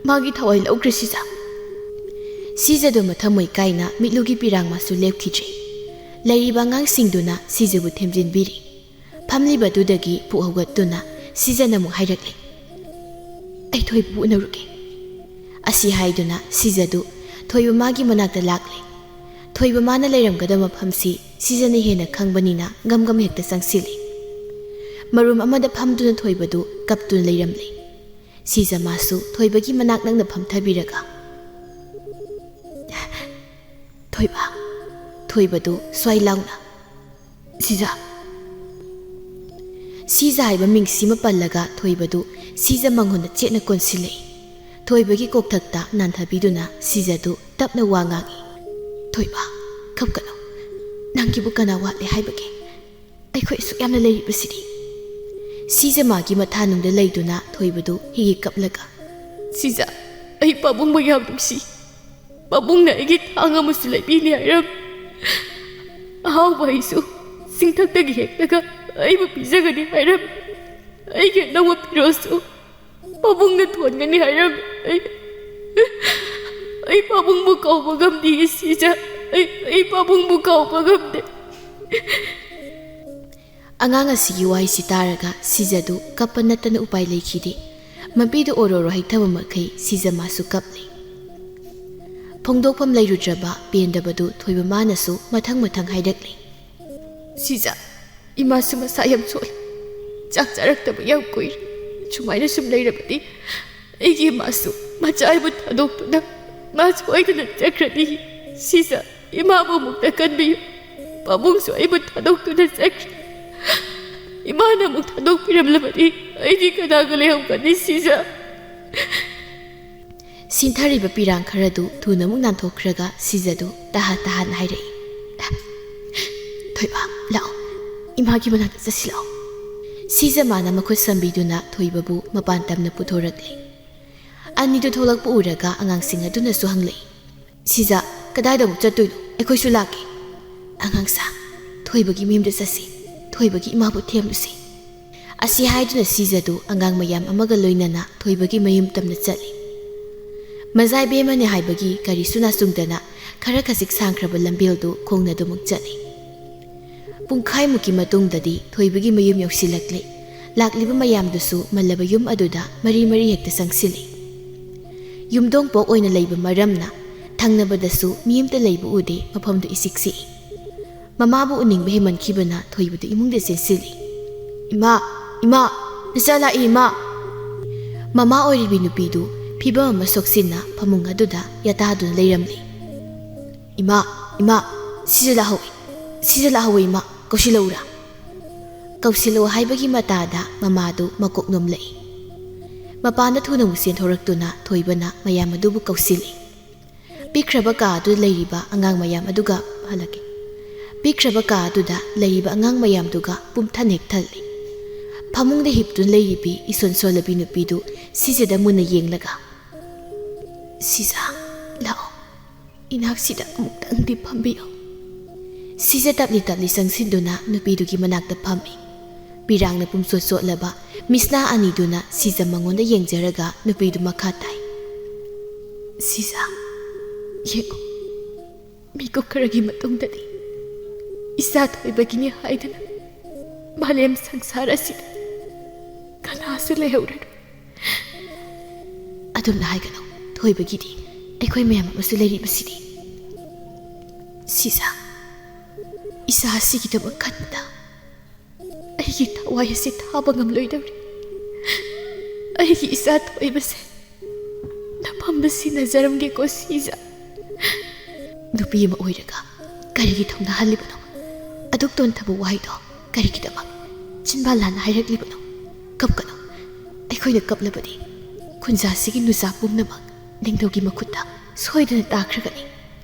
ꯃꯥꯒꯤ ꯊꯋꯥꯏ ꯂꯧꯈ꯭ꯔꯦ ꯁꯤꯖ꯫" ꯁꯤꯖꯗꯨ ꯃꯊꯃꯣꯏ ꯀꯥꯏꯅ ꯃꯤꯠꯂꯨꯒꯤ ꯄꯤꯔꯥꯡ ꯃꯥꯁꯨ ꯂꯦꯞꯈꯤꯗ꯭ꯔꯦ꯫ ꯂꯩꯔꯤꯕ ꯑꯉꯥꯡꯁꯤꯡꯗꯨꯅ ꯁꯤꯖꯕꯨ ꯊꯦꯝꯖꯤꯟꯕꯤꯔꯤ꯫ ꯐꯝꯂꯤꯕꯗꯨꯗꯒꯤ ꯄꯨꯛ ꯍꯧꯒꯠꯇꯨꯅ ꯁꯤꯖꯅ ꯑꯃꯨꯛ ꯍꯥꯏꯔꯛꯂꯦ, "ꯑꯩ ꯊꯣꯏꯕꯕꯨ ꯎꯅꯔꯨꯒꯦ꯫" ꯑꯁꯤ ꯍꯥꯏꯗꯨꯅ ꯁꯤꯖꯗꯨ ꯊꯣꯏꯕ ꯃꯥꯒꯤ ꯃꯅꯥꯛꯇ ꯂꯥꯛꯂꯦ꯫ ꯊꯣꯏꯕ ꯃꯥꯅ ꯂꯩꯔꯝꯒꯗꯕ ꯃꯐꯝꯁꯤ ꯁꯤꯖꯅ ꯍꯦꯟꯅ ꯈꯪꯕꯅꯤꯅ ꯒꯝ ꯒꯝ ꯍꯦꯛꯇ ꯆꯪꯁꯤꯜꯂꯤ꯫ ꯃꯔꯨꯝ ꯑꯃꯗ ꯐꯝꯗꯨꯅ ꯊꯣꯏꯕꯗꯨ ꯀꯞꯇꯨꯅ ꯂꯩꯔꯝꯂꯦ꯫ ꯁꯤꯖ ꯃꯥꯁꯨ ꯊꯣꯏꯕꯒꯤ ꯃꯅꯥꯛ ꯅꯛꯅ ꯐꯝꯊꯕꯤꯔꯒ, "ꯊꯣꯏꯕ, ꯊꯣꯏꯕꯗꯨ ꯁ꯭ꯋꯥꯏ ꯂꯥꯎꯅ, "ꯁꯤꯖ!" ꯁꯤꯖ ꯍꯥꯏꯕ ꯃꯤꯡꯁꯤꯃ ꯄꯜꯂꯒ ꯊꯣꯏꯕꯗꯨ ꯁꯤꯖ ꯃꯉꯣꯟꯗ ꯆꯦꯠꯅ ꯀꯣꯟꯁꯤꯜꯂꯛꯏ꯫ ꯊꯣꯏꯕꯒꯤ ꯀꯣꯛꯊꯛꯇ ꯅꯥꯟꯊꯕꯤꯗꯨꯅ ꯁꯤꯖꯗꯨ ꯇꯞꯅ ꯋꯥ ꯉꯥꯡꯏ꯫ "ꯊꯣꯏꯕ, ꯀꯞꯀꯅꯨ꯫ ꯅꯪꯒꯤꯕꯨ ꯀꯅꯥ ꯋꯥꯠꯂꯦ ꯍꯥꯏꯕꯒꯦ? ꯑꯩꯈꯣꯏ ꯑꯁꯨꯛ ꯌꯥꯝꯅ ꯂꯩꯔꯤꯕꯁꯤꯗꯤ꯫" ꯁꯤꯖ ꯃꯥꯒꯤ ꯃꯊꯥꯅꯨꯡꯗ ꯂꯩꯗꯨꯅ ꯊꯣꯏꯕꯗꯨ ꯍꯤꯒꯤ ꯀꯞꯂꯒ, "ꯁꯤꯖ, ꯑꯩ ꯄꯥꯕꯨꯡꯕꯨ ꯌꯥꯝ ꯅꯨꯡꯁꯤ꯫ ꯄꯥꯕꯨꯡꯅ ꯑꯩꯒꯤ ꯊꯥꯡ ꯑꯃꯁꯨ ꯂꯩꯕꯤꯅꯤ ꯍꯥꯏꯔꯝ꯫ ꯑꯍꯥꯎꯕ ꯍꯩꯁꯨ ꯆꯤꯡꯊꯛꯇꯒꯤ ꯍꯦꯛꯂꯒ ꯑꯩꯕꯨ ꯄꯤꯖꯒꯅꯤ ꯍꯥꯏꯔꯝ꯫ ꯑꯩꯒꯤ ꯑꯅꯧꯕ ꯐꯤꯔꯣꯜꯁꯨ ꯄꯥꯕꯨꯡꯅ ꯊꯣꯟꯒꯅꯤ ꯍꯥꯏꯔꯝ꯫ ꯑꯩ, ꯑꯩ ꯄꯥꯕꯨꯡꯕꯨ ꯀꯥꯎꯕ ꯉꯝꯗꯦ, ꯁꯤꯖ꯫ ꯑꯩ, ꯑꯩ ꯄꯥꯕꯨꯡꯕꯨ ꯀꯥꯎꯕ ꯉꯝꯗꯦ꯫" ꯑꯉꯥꯡ ꯑꯁꯤꯒꯤ ꯋꯥꯍꯩꯁꯤ ꯇꯥꯔꯒ ꯁꯤꯖꯗꯨ ꯀꯞꯄ ꯅꯠꯇꯅ ꯎꯄꯥꯏ ꯂꯩꯈꯤꯗꯦ꯫ ꯃꯄꯤꯗꯨ ꯑꯣꯔꯣꯔꯣ ꯍꯩꯊꯕ ꯃꯈꯩ ꯁꯤꯖ ꯃꯥꯁꯨ ꯀꯞꯂꯤ꯫ ꯐꯣꯡꯗꯣꯛꯐꯝ ꯂꯩꯔꯨꯗ꯭ꯔꯕ ꯄꯦꯟꯗꯕꯗꯨ ꯊꯣꯏꯕ ꯃꯥꯅꯁꯨ ꯃꯊꯪ ꯃꯊꯪ ꯍꯥꯏꯔꯛꯂꯤ꯫ "ꯁꯤꯖ, ꯏꯃꯥꯁꯨ ꯃꯁꯥ ꯌꯥꯝ ꯁꯣꯜꯂꯤ꯫ ꯆꯥꯛ ꯆꯥꯔꯛꯇꯕ ꯌꯥꯝ ꯀꯨꯏꯔꯦ꯫ ꯁꯨꯃꯥꯏꯅ ꯁꯨꯝ ꯂꯩꯔꯕꯗꯤ ꯑꯩꯒꯤ ꯏꯃꯥꯁꯨ ꯃꯆꯥ ꯑꯩꯕꯨ ꯊꯥꯗꯣꯛꯇꯨꯅ ꯃꯥ ꯁꯣꯏꯗꯅ ꯆꯠꯈ꯭ꯔꯅꯤ꯫ ꯁꯤꯖ, ꯏꯃꯥꯕꯨ ꯑꯃꯨꯛꯇ ꯀꯟꯕꯤꯌꯨ꯫ ꯄꯥꯕꯨꯡꯁꯨ ꯑꯩꯕꯨ ꯊꯥꯗꯣꯛꯇꯨꯅ ꯆꯠꯈ꯭ꯔꯦ꯫ ꯏꯃꯥꯅ ꯑꯃꯨꯛ ꯊꯥꯗꯣꯛꯄꯤꯔꯝꯂꯕꯗꯤ ꯑꯩꯗꯤ ꯀꯅꯥꯒ ꯂꯩꯍꯧꯒꯅꯤ, ꯁꯤꯖ?" ꯁꯤꯟꯊꯔꯤꯕ ꯄꯤꯔꯥꯡ ꯈꯔꯗꯨ ꯊꯨꯅ ꯑꯃꯨꯛ ꯅꯥꯟꯊꯣꯛꯈ꯭ꯔꯒ ꯁꯤꯖꯗꯨ ꯇꯍꯥ ꯇꯍꯥꯅ ꯍꯥꯏꯔꯛꯏ꯫ "ꯊꯣꯏꯕ, ꯂꯥꯛꯑꯣ, ꯏꯃꯥꯒꯤ ꯃꯅꯥꯛꯇ ꯆꯠꯁꯤ ꯂꯥꯛꯑꯣ꯫" ꯁꯤꯖ ꯃꯥꯅ ꯃꯈꯨꯠ ꯁꯝꯕꯤꯗꯨꯅ ꯊꯣꯏꯕꯕꯨ ꯃꯄꯥꯟ ꯇꯝꯅ ꯄꯨꯊꯣꯔꯛꯂꯦ꯫ ꯑꯅꯤꯗꯨ ꯊꯣꯛꯂꯛꯄ ꯎꯔꯒ ꯑꯉꯥꯡꯁꯤꯡ ꯑꯗꯨꯅꯁꯨ ꯍꯪꯂꯛꯏ꯫ "ꯁꯤꯖ, ꯀꯗꯥꯏꯗ ꯑꯃꯨꯛ ꯆꯠꯇꯣꯏꯅꯣ? ꯑꯩꯈꯣꯏꯁꯨ ꯂꯥꯛꯀꯦ꯫" "ꯑꯉꯥꯡꯁꯥ, ꯊꯣꯏꯕꯒꯤ ꯃꯌꯨꯝꯗ ꯆꯠꯁꯤ꯫ ꯊꯣꯏꯕꯒꯤ ꯏꯃꯥꯕꯨ ꯊꯦꯝꯂꯨꯁꯤ꯫" ꯑꯁꯤ ꯍꯥꯏꯗꯨꯅ ꯁꯤꯖꯗꯨ ꯑꯉꯥꯡ ꯃꯌꯥꯝ ꯑꯃꯒ ꯂꯣꯏꯅꯅ ꯊꯣꯏꯕꯒꯤ ꯃꯌꯨꯝ ꯇꯝꯅ ꯆꯠꯂꯤ꯫ ꯃꯖꯥꯏꯕꯦꯝꯃꯅꯦ ꯍꯥꯏꯕꯒꯤ ꯀꯔꯤꯁꯨ ꯅꯥꯆꯨꯡꯗꯅ ꯈꯔ ꯈꯖꯤꯛ ꯁꯥꯡꯈ꯭ꯔꯕ ꯂꯝꯕꯦꯜꯗꯨ ꯈꯣꯡꯅ ꯑꯗꯨꯃꯛ ꯆꯠꯂꯤ꯫ ꯄꯨꯡꯈꯥꯏꯃꯨꯛꯀꯤ ꯃꯇꯨꯡꯗꯗꯤ ꯊꯣꯏꯕꯒꯤ ꯃꯌꯨꯝ ꯌꯧꯁꯤꯜꯂꯛꯂꯦ꯫ ꯂꯥꯛꯂꯤꯕ ꯃꯌꯥꯝꯗꯨꯁꯨ ꯃꯜꯂꯕ ꯌꯨꯝ ꯑꯗꯨꯗ ꯃꯔꯤ ꯃꯔꯤ ꯍꯦꯛꯇ ꯆꯪꯁꯤꯜꯂꯤ꯫ ꯌꯨꯝꯗꯣꯡ ꯄꯣꯛ ꯑꯣꯏꯅ ꯂꯩꯕ ꯃꯔꯝꯅ ꯊꯪꯅꯕꯗꯁꯨ ꯃꯤ ꯑꯃꯇ ꯂꯩꯕ ꯎꯗꯦ, ꯃꯐꯝꯗꯨ ꯏꯆꯤꯛ ꯆꯤꯛꯏ꯫ ꯃꯃꯥꯕꯨ ꯎꯅꯤꯡꯕ ꯍꯦꯟꯃꯟꯈꯤꯕꯅ ꯊꯣꯏꯕꯗꯨ ꯏꯃꯨꯡꯗ ꯆꯦꯟꯁꯤꯜꯂꯤ꯫ "ꯏꯃꯥ, ꯏꯃꯥ, ꯅꯆꯥ ꯂꯥꯛꯏ, ꯏꯃꯥ!" ꯃꯃꯥ ꯑꯣꯏꯔꯤꯕꯤ ꯅꯨꯄꯤꯗꯨ ꯐꯤꯕꯝ ꯑꯃ ꯁꯣꯛꯆꯤꯟꯅ ꯐꯃꯨꯡ ꯑꯗꯨꯗ ꯌꯥꯇꯥꯗꯨꯅ ꯂꯩꯔꯝꯂꯤ꯫ "ꯏꯃꯥ, ꯏꯃꯥ, "ꯁꯤꯖ ꯂꯥꯛꯍꯧꯏ, ꯁꯤꯖ ꯂꯥꯛꯍꯧꯏ ꯏꯃꯥ, ꯀꯧꯁꯤꯜꯂꯛꯎꯔꯥ?" ꯀꯧꯁꯤꯜꯂꯛꯑꯣ ꯍꯥꯏꯕꯒꯤ ꯃꯇꯥꯗ ꯃꯃꯥꯗꯨ ꯃꯀꯣꯛ ꯅꯣꯝꯂꯛꯏ꯫ ꯃꯄꯥꯟꯗ ꯊꯨꯅ ꯑꯃꯨꯛ ꯆꯦꯟꯊꯣꯔꯛꯇꯨꯅ ꯊꯣꯏꯕꯅ ꯃꯌꯥꯝ ꯑꯗꯨꯕꯨ ꯀꯧꯁꯤꯜꯂꯤ꯫ ꯄꯤꯛꯈ꯭ꯔꯕ ꯀꯥ ꯑꯗꯨꯗ ꯂꯩꯔꯤꯕ ꯑꯉꯥꯡ ꯃꯌꯥꯝ ꯑꯗꯨꯒ ꯍꯜꯂꯛꯀꯦ꯫ ꯄꯤꯛꯈ꯭ꯔꯕ ꯀꯥ ꯑꯗꯨꯗ ꯂꯩꯔꯤꯕ ꯑꯉꯥꯡ ꯃꯌꯥꯝꯗꯨꯒ ꯄꯨꯝꯊꯟ ꯍꯦꯛ ꯊꯜꯂꯤ꯫ ꯐꯃꯨꯡꯗ ꯍꯤꯞꯇꯨꯅ ꯂꯩꯔꯤꯕꯤ ꯏꯁꯣꯟ ꯁꯣꯜꯂꯕꯤ ꯅꯨꯄꯤꯗꯨ ꯁꯤꯖꯗ ꯃꯨꯟꯅ ꯌꯦꯡꯂꯒ, "ꯁꯤꯖ, ꯂꯥꯛꯑꯣ, ꯏꯅꯥꯛꯁꯤꯗ ꯑꯃꯨꯛꯇꯪꯗꯤ ꯐꯝꯕꯤꯌꯨ꯫" ꯁꯤꯖ ꯇꯞꯂꯤ ꯇꯞꯂꯤ ꯆꯪꯁꯤꯟꯗꯨꯅ ꯅꯨꯄꯤꯗꯨꯒꯤ ꯃꯅꯥꯛꯇ ꯐꯝꯃꯤ꯫ ꯄꯤꯔꯥꯡꯅ ꯄꯨꯝꯆꯣꯠ ꯆꯣꯠꯂꯕ ꯃꯤꯁꯅꯥ ꯑꯅꯤꯗꯨꯅ ꯁꯤꯖ ꯃꯉꯣꯟꯗ ꯌꯦꯡꯖꯔꯒ ꯅꯨꯄꯤꯗꯨ ꯃꯈꯥ ꯇꯥꯏ꯫ "ꯁꯤꯖ, ꯌꯦꯡꯉꯨ, ꯃꯤꯀꯨꯞ ꯈꯔꯒꯤ ꯃꯇꯨꯡꯗꯗꯤ ꯏꯆꯥ ꯊꯣꯏꯕꯒꯤꯅꯤ ꯍꯥꯏꯗꯅ ꯃꯥꯂꯦꯝ ꯁꯪꯁꯥꯔ ꯑꯁꯤꯗ ꯀꯅꯥꯁꯨ ꯂꯩꯍꯧꯔꯔꯣꯏ꯫" "ꯑꯗꯨꯝꯅ ꯍꯥꯏꯒꯅꯨ, ꯊꯣꯏꯕꯒꯤꯗꯤ ꯑꯩꯈꯣꯏ ꯃꯌꯥꯝ ꯑꯃꯁꯨ ꯂꯩꯔꯤꯕꯁꯤꯗꯤ꯫" "ꯁꯤꯖ, ꯏꯆꯥ ꯑꯁꯤꯒꯤꯗꯃꯛ ꯈꯟꯕꯗ ꯑꯩꯒꯤ ꯊꯋꯥꯏ ꯑꯁꯤ ꯊꯥꯕ ꯉꯝꯂꯣꯏꯗꯧꯔꯤ꯫ ꯑꯩꯒꯤ ꯏꯆꯥ ꯊꯣꯏꯕꯁꯦ ꯅꯐꯝꯗ ꯁꯤꯟꯅꯖꯔꯝꯒꯦꯀꯣ ꯁꯤꯖ꯫" ꯅꯨꯄꯤ ꯑꯃ ꯑꯣꯏꯔꯒ ꯀꯔꯤꯒꯤ ꯊꯧꯅꯥ ꯍꯜꯂꯤꯕꯅꯣ? ꯑꯗꯨꯛ ꯇꯣꯟꯊꯕ ꯋꯥꯍꯩꯗꯣ ꯀꯔꯤꯒꯤꯗꯃꯛ? ꯆꯤꯟꯕꯥꯜ ꯂꯥꯟꯅ ꯍꯥꯏꯔꯛꯂꯤꯕꯅꯣ? ꯀꯞꯀꯅꯨ꯫ ꯑꯩꯈꯣꯏꯅ ꯀꯞꯂꯕꯗꯤ ꯈꯨꯟꯖꯥꯁꯤꯒꯤ ꯅꯨꯆꯥ ꯄꯨꯝꯅꯃꯛ ꯅꯤꯡꯊꯧꯒꯤ ꯃꯈꯨꯠꯇ ꯁꯣꯏꯗꯅ ꯇꯥꯈ꯭ꯔꯒꯅꯤ꯫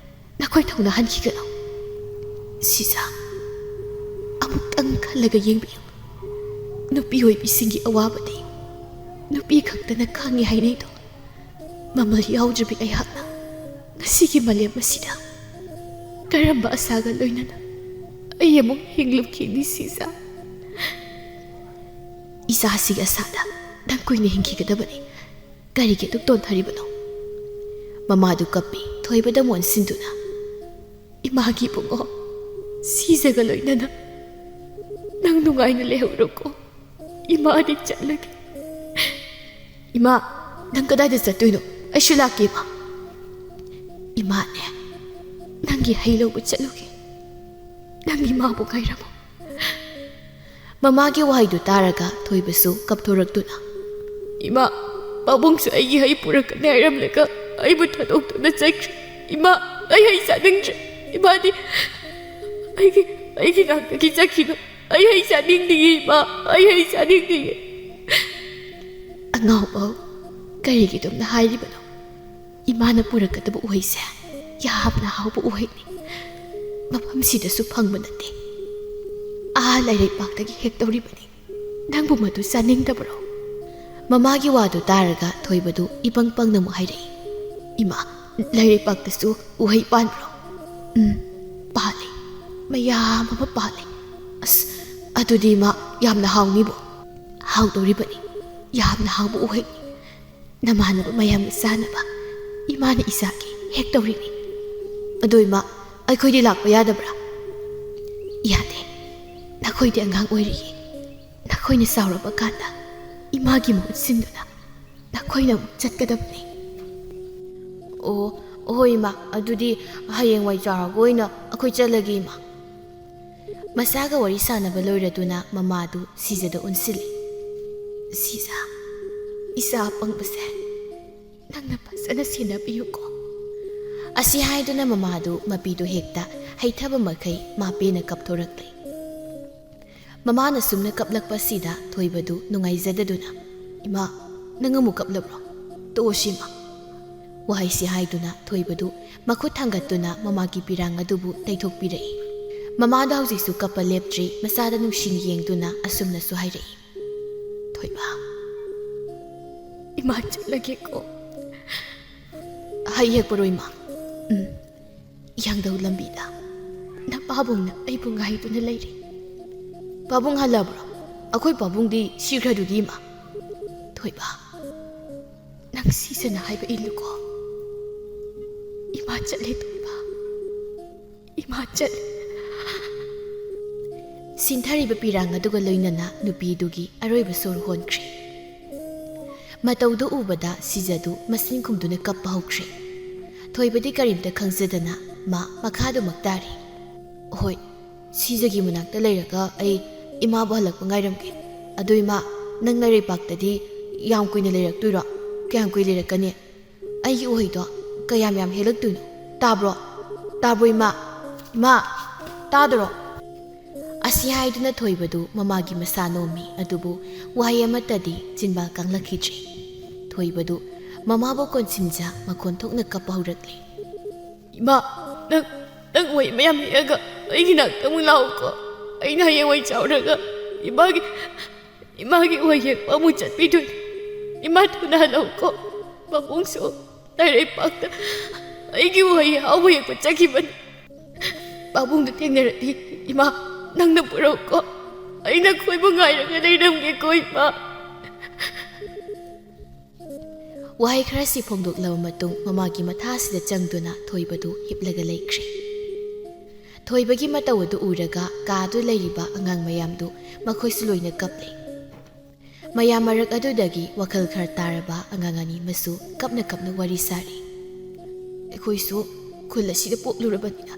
ꯅꯈꯣꯏ ꯊꯧꯅꯥ ꯍꯟꯈꯤꯒꯅꯨ꯫ ꯁꯤꯖ, ꯑꯃꯨꯛꯇꯪ ꯈꯜꯂꯒ ꯌꯦꯡꯕꯤꯌꯨ꯫ ꯅꯨꯄꯤ ꯑꯣꯏꯕꯤꯁꯤꯡꯒꯤ ꯑꯋꯥꯕꯗꯤ ꯅꯨꯄꯤ ꯈꯛꯇꯅ ꯈꯪꯉꯤ ꯍꯥꯏꯅꯩꯗꯣ꯫ ꯃꯃꯜ ꯌꯥꯎꯗ꯭ꯔꯕꯤ ꯑꯩꯍꯥꯛꯅ ꯉꯁꯤꯒꯤ ꯃꯥꯂꯦꯝ ꯑꯁꯤꯗ ꯀꯔꯝꯕ ꯑꯁꯥꯒ ꯂꯣꯏꯅꯅ ꯑꯩ ꯑꯃꯨꯛ ꯍꯤꯡꯂꯨꯈꯤꯅꯤ ꯁꯤꯖ? ꯏꯆꯥꯁꯤꯒꯤ ꯑꯁꯥꯗ ꯅꯪ ꯀꯨꯏꯅ ꯍꯤꯡꯈꯤꯒꯗꯕꯅꯤ꯫ ꯀꯔꯤꯒꯤ ꯑꯗꯨꯛ ꯇꯣꯟꯊꯔꯤꯕꯅꯣ? ꯃꯃꯥꯗꯨ ꯀꯞꯄꯤ, ꯊꯣꯏꯕꯗ ꯃꯣꯟꯁꯤꯟꯗꯨꯅ꯫ ꯏꯃꯥꯒꯤ ꯏꯕꯨꯡꯉꯣ, ꯁꯤꯖꯒ ꯂꯣꯏꯅꯅ ꯅꯪ ꯅꯨꯡꯉꯥꯏꯅ ꯂꯩꯍꯧꯔꯣꯀꯣ꯫ ꯏꯃꯥꯗꯤ ꯆꯠꯂꯒꯦ꯫ ꯏꯃꯥ, ꯅꯪ ꯀꯗꯥꯏꯗ ꯆꯠꯇꯣꯏꯅꯣ? ꯑꯩꯁꯨ ꯂꯥꯛꯀꯦ, ꯏꯃꯥ꯫ ꯏꯃꯥꯅꯦ, ꯅꯪꯒꯤ ꯍꯩ ꯂꯧꯕ ꯆꯠꯂꯨꯒꯦ꯫ ꯅꯪ ꯏꯃꯥꯕꯨ ꯉꯥꯏꯔꯝꯃꯣ꯫ ꯃꯃꯥꯒꯤ ꯋꯥꯍꯩꯗꯨ ꯇꯥꯔꯒ ꯊꯣꯏꯕꯁꯨ ꯀꯞꯊꯣꯔꯛꯇꯨꯅ, "ꯏꯃꯥ, ꯄꯥꯕꯨꯡꯁꯨ ꯑꯩꯒꯤ ꯍꯩ ꯄꯨꯔꯛꯀꯅꯤ ꯍꯥꯏꯔꯝꯂꯒ ꯑꯩꯕꯨ ꯊꯥꯗꯣꯛꯇꯨꯅ ꯆꯠꯈ꯭ꯔꯦ꯫ ꯏꯃꯥ, ꯑꯩ ꯍꯩ ꯆꯥꯅꯤꯡꯗ꯭ꯔꯦ꯫ ꯏꯃꯥꯗꯤ ꯑꯩꯒꯤ ꯑꯩꯒꯤ ꯉꯥꯛꯇꯒꯤ ꯆꯠꯈꯤꯕ꯫ ꯑꯩ ꯍꯩ ꯆꯥꯅꯤꯡꯗꯤꯌꯦ ꯏꯃꯥ, ꯑꯩ ꯍꯩ ꯆꯥꯅꯤꯡꯗꯤꯌꯦ꯫ ꯑꯉꯥꯎꯕꯧ, ꯀꯔꯤꯒꯤꯗꯨꯝꯅ ꯍꯥꯏꯔꯤꯕꯅꯣ? ꯏꯃꯥꯅ ꯄꯨꯔꯛꯀꯗꯕ ꯎꯍꯩꯁꯦ ꯌꯥꯝꯅ ꯍꯥꯎꯕ ꯎꯍꯩꯅꯤ꯫ ꯃꯐꯝꯁꯤꯗꯁꯨ ꯐꯪꯕ ꯅꯠꯇꯦ꯫ ꯑꯥ ꯂꯩꯔꯩꯄꯥꯛꯇꯒꯤ ꯍꯦꯛꯇꯧꯔꯤꯕꯅꯤ꯫ ꯅꯪꯕꯨ ꯃꯗꯨ ꯆꯥꯅꯤꯡꯗꯕ꯭ꯔꯣ? ꯃꯃꯥꯒꯤ ꯋꯥꯗꯨ ꯇꯥꯔꯒ ꯊꯣꯏꯕꯗꯨ ꯏꯄꯪ ꯄꯪꯅ ꯑꯃꯨꯛ ꯍꯥꯏꯔꯛꯏ, "ꯏꯃꯥ, ꯂꯩꯔꯩꯄꯥꯛꯇꯁꯨ ꯎꯍꯩ ꯄꯥꯟꯕ꯭ꯔꯣ?" "ꯎꯝ, ꯄꯥꯜꯂꯤ꯫ ꯃꯌꯥꯝ ꯑꯃ ꯄꯥꯜꯂꯤ꯫ ꯑꯁ, ꯑꯗꯨꯗꯤ ꯏꯃꯥ, ꯌꯥꯝꯅ ꯍꯥꯎꯅꯤꯕꯣ?" "ꯍꯥꯎꯗꯧꯔꯤꯕꯅꯤ꯫ ꯌꯥꯝꯅ ꯍꯥꯎꯕ ꯎꯍꯩꯅꯤ꯫ ꯅꯃꯥꯟꯅꯕ ꯃꯌꯥꯝꯒ ꯆꯥꯅꯕ ꯏꯃꯥꯅ ꯏꯆꯥꯒꯤ ꯍꯦꯛꯇꯧꯔꯤꯅꯤ꯫ ꯑꯗꯣ ꯏꯃꯥ, ꯑꯩꯈꯣꯏꯗꯤ ꯂꯥꯛꯄ ꯌꯥꯗꯕ꯭ꯔꯥ?" "ꯌꯥꯗꯦ꯫ ꯅꯈꯣꯏꯗꯤ ꯑꯉꯥꯡ ꯑꯣꯏꯔꯤꯌꯦ꯫ ꯅꯈꯣꯏꯅ ꯆꯥꯎꯔꯕ ꯀꯥꯟꯗ ꯏꯃꯥꯒꯤ ꯃꯍꯨꯠ ꯁꯤꯟꯗꯨꯅ ꯅꯈꯣꯏꯅ ꯑꯃꯨꯛ ꯆꯠꯀꯗꯕꯅꯤ꯫" "ꯑꯣ, ꯍꯣꯏ ꯏꯃꯥ, ꯑꯗꯨꯗꯤ ꯍꯌꯦꯡꯋꯥꯏ ꯆꯥꯎꯔꯒ ꯑꯣꯏꯅ ꯑꯩꯈꯣꯏ ꯆꯠꯂꯒꯦ ꯏꯃꯥ꯫" ꯃꯆꯥꯒ ꯋꯥꯔꯤ ꯁꯥꯟꯅꯕ ꯂꯣꯏꯔꯗꯨꯅ ꯃꯃꯥꯗꯨ ꯁꯤꯖꯗ ꯑꯣꯟꯁꯤꯜꯂꯤ꯫ "ꯁꯤꯖ, ꯏꯆꯥ ꯑꯄꯪꯕꯁꯦ, ꯅꯪꯅ ꯐꯖꯅ ꯁꯦꯟꯅꯕꯤꯌꯨꯀꯣ꯫" ꯑꯁꯤ ꯍꯥꯏꯗꯨꯅ ꯃꯃꯥꯗꯨ ꯃꯄꯤꯗꯨ ꯍꯦꯛꯇ ꯍꯩꯊꯕ ꯃꯈꯩ ꯃꯥ ꯄꯦꯟꯅ ꯀꯞꯊꯣꯔꯛꯂꯦ꯫ ꯃꯃꯥꯅ ꯁꯨꯝꯅ ꯀꯞꯂꯛꯄꯁꯤꯗ ꯊꯣꯏꯕꯗꯨ ꯅꯨꯡꯉꯥꯏꯖꯗꯗꯨꯅ, "ꯏꯃꯥ, ꯅꯪ ꯑꯃꯨꯛ ꯀꯞꯂꯕ꯭ꯔꯣ? ꯇꯣꯛꯑꯁꯤ ꯏꯃꯥ꯫" ꯋꯥꯍꯩꯁꯤ ꯍꯥꯏꯗꯨꯅ ꯊꯣꯏꯕꯗꯨ ꯃꯈꯨꯠ ꯊꯥꯡꯒꯠꯇꯨꯅ ꯃꯃꯥꯒꯤ ꯄꯤꯔꯥꯡ ꯑꯗꯨꯕꯨ ꯇꯩꯊꯣꯛꯄꯤꯔꯛꯏ꯫ ꯃꯃꯥꯗ ꯍꯧꯖꯤꯛꯁꯨ ꯀꯞꯄ ꯂꯦꯞꯇ꯭ꯔꯤ, ꯃꯆꯥꯗ ꯅꯨꯡꯁꯤꯅ ꯌꯦꯡꯗꯨꯅ ꯑꯁꯨꯝꯅꯁꯨ ꯍꯥꯏꯔꯛꯏ, "ꯊꯣꯏꯕ, ꯏꯃꯥ ꯆꯠꯂꯒꯦꯀꯣ꯫" "ꯍꯩ ꯍꯦꯛꯄꯔꯣ ꯏꯃꯥ?" "ꯎꯝ, ꯌꯥꯡꯗꯧ ꯂꯝꯕꯤꯗ ꯅꯄꯥꯕꯨꯡꯅ ꯑꯩꯕꯨ ꯉꯥꯏꯗꯨꯅ ꯂꯩꯔꯤ꯫" "ꯄꯥꯕꯨꯡ ꯍꯜꯂꯕ꯭ꯔꯣ? ꯑꯩꯈꯣꯏ ꯄꯥꯕꯨꯡꯗꯤ ꯁꯤꯈ꯭ꯔꯗꯨꯗꯤ ꯏꯃꯥ꯫" "ꯊꯣꯏꯕ, ꯅꯪ ꯁꯤꯖꯅ ꯍꯥꯏꯕ ꯏꯜꯂꯨꯀꯣ꯫ ꯏꯃꯥ ꯆꯠꯂꯦ ꯊꯣꯏꯕ, ꯏꯃꯥ ꯆꯠꯂꯦ꯫" ꯁꯤꯟꯊꯔꯤꯕ ꯄꯤꯔꯥꯡ ꯑꯗꯨꯒ ꯂꯣꯏꯅꯅ ꯅꯨꯄꯤꯗꯨꯒꯤ ꯑꯔꯣꯏꯕ ꯁꯣꯔ ꯍꯣꯟꯈ꯭ꯔꯦ꯫ ꯃꯇꯧꯗꯨ ꯎꯕꯗ ꯁꯤꯖꯗꯨ ꯃꯁꯤꯟ ꯈꯨꯝꯗꯨꯅ ꯀꯞꯄ ꯍꯧꯈ꯭ꯔꯦ꯫ ꯊꯣꯏꯕꯗꯤ ꯀꯔꯤꯝꯇ ꯈꯪꯖꯗꯅ ꯃꯥ ꯃꯈꯥꯗꯃꯛ ꯇꯥꯔꯤ꯫ "ꯍꯣꯏ, ꯁꯤꯖꯒꯤ ꯃꯅꯥꯛꯇ ꯂꯩꯔꯒ ꯑꯩ ꯏꯃꯥꯕꯨ ꯍꯜꯂꯛꯄ ꯉꯥꯏꯔꯝꯒꯦ꯫ ꯑꯗꯨ ꯏꯃꯥ, ꯅꯪ ꯂꯩꯔꯩꯄꯥꯛꯇꯗꯤ ꯌꯥꯝ ꯀꯨꯏꯅ ꯂꯩꯔꯛꯇꯣꯏꯔꯣ? ꯀꯌꯥꯝ ꯀꯨꯏ ꯂꯩꯔꯛꯀꯅꯤ? ꯑꯩꯒꯤ ꯎꯍꯩꯗꯣ ꯀꯌꯥꯝ ꯌꯥꯝ ꯍꯦꯛꯂꯛꯇꯣꯏꯅꯣ? ꯇꯥꯕ꯭ꯔꯣ?" "ꯇꯥꯕ꯭ꯔꯣ ꯏꯃꯥ? ꯏꯃꯥ, ꯇꯥꯗ꯭ꯔꯣ?" ꯑꯁꯤ ꯍꯥꯏꯗꯨꯅ ꯊꯣꯏꯕꯗꯨ ꯃꯃꯥꯒꯤ ꯃꯁꯥ ꯅꯣꯝꯃꯤ, ꯑꯗꯨꯕꯨ ꯋꯥꯍꯩ ꯑꯃꯠꯇꯗꯤ ꯆꯤꯟꯕꯥꯜ ꯀꯥꯡꯂꯛꯈꯤꯗ꯭ꯔꯤ꯫ ꯊꯣꯏꯕꯗꯨ ꯃꯃꯥꯕꯨ ꯀꯣꯟꯁꯤꯟꯖ ꯃꯈꯣꯟ ꯊꯣꯛꯅ ꯀꯞꯄ ꯍꯧꯔꯛꯂꯤ꯫ "ꯏꯃꯥ, ꯅꯪ, ꯅꯪ ꯋꯥꯍꯩ ꯃꯌꯥꯝ ꯍꯦꯛꯑꯒ ꯑꯩꯒꯤ ꯅꯥꯛꯇ ꯑꯃꯨꯛ ꯂꯥꯛꯎꯀꯣ꯫ ꯑꯩꯅ ꯍꯌꯦꯡꯋꯥꯏ ꯆꯥꯎꯔꯒ ꯏꯃꯥꯒꯤ, ꯏꯃꯥꯒꯤ ꯎꯍꯩ ꯍꯦꯛꯄ ꯑꯃꯨꯛ ꯆꯠꯄꯤꯗꯣꯏꯅꯤ꯫ ꯏꯃꯥ ꯊꯨꯅ ꯍꯜꯂꯛꯎꯀꯣ꯫ ꯄꯥꯕꯨꯡꯁꯨ ꯂꯥꯏꯔꯩꯄꯥꯛꯇ ꯑꯩꯒꯤ ꯎꯍꯩ ꯑꯍꯥꯎꯕ ꯍꯦꯛꯄ ꯆꯠꯈꯤꯕꯅꯤ꯫ ꯄꯥꯕꯨꯡꯗꯨ ꯊꯦꯡꯅꯔꯗꯤ ꯏꯃꯥ ꯅꯪꯅ ꯄꯨꯔꯛꯎꯀꯣ꯫ ꯑꯩꯅ ꯈꯣꯏꯕ ꯉꯥꯏꯔꯒ ꯂꯩꯔꯝꯒꯦꯀꯣ ꯏꯃꯥ꯫" ꯋꯥꯍꯩ ꯈꯔꯁꯤ ꯐꯣꯡꯗꯣꯛꯂꯕ ꯃꯇꯨꯡ ꯃꯃꯥꯒꯤ ꯃꯊꯥꯁꯤꯗ ꯆꯪꯗꯨꯅ ꯊꯣꯏꯕꯗꯨ ꯍꯤꯞꯂꯒ ꯂꯩꯈ꯭ꯔꯦ꯫ ꯊꯣꯏꯕꯒꯤ ꯃꯇꯧ ꯑꯗꯨ ꯎꯔꯒ ꯀꯥꯗꯨ ꯂꯩꯔꯤꯕ ꯑꯉꯥꯡ ꯃꯌꯥꯝꯗꯨ ꯃꯈꯣꯏꯁꯨ ꯂꯣꯏꯅ ꯀꯞꯂꯦ꯫ ꯃꯌꯥꯝ ꯃꯔꯛ ꯑꯗꯨꯗꯒꯤ ꯋꯥꯈꯜ ꯈꯔ ꯇꯥꯔꯕ ꯑꯉꯥꯡ ꯑꯅꯤ ꯑꯃꯁꯨ ꯀꯞꯅ ꯀꯞꯅ ꯋꯥꯔꯤ ꯁꯥꯔꯤ꯫ "ꯑꯩꯈꯣꯏꯁꯨ ꯈꯨꯜ ꯑꯁꯤꯗ ꯄꯣꯛꯂꯨꯔꯕꯅꯤꯅ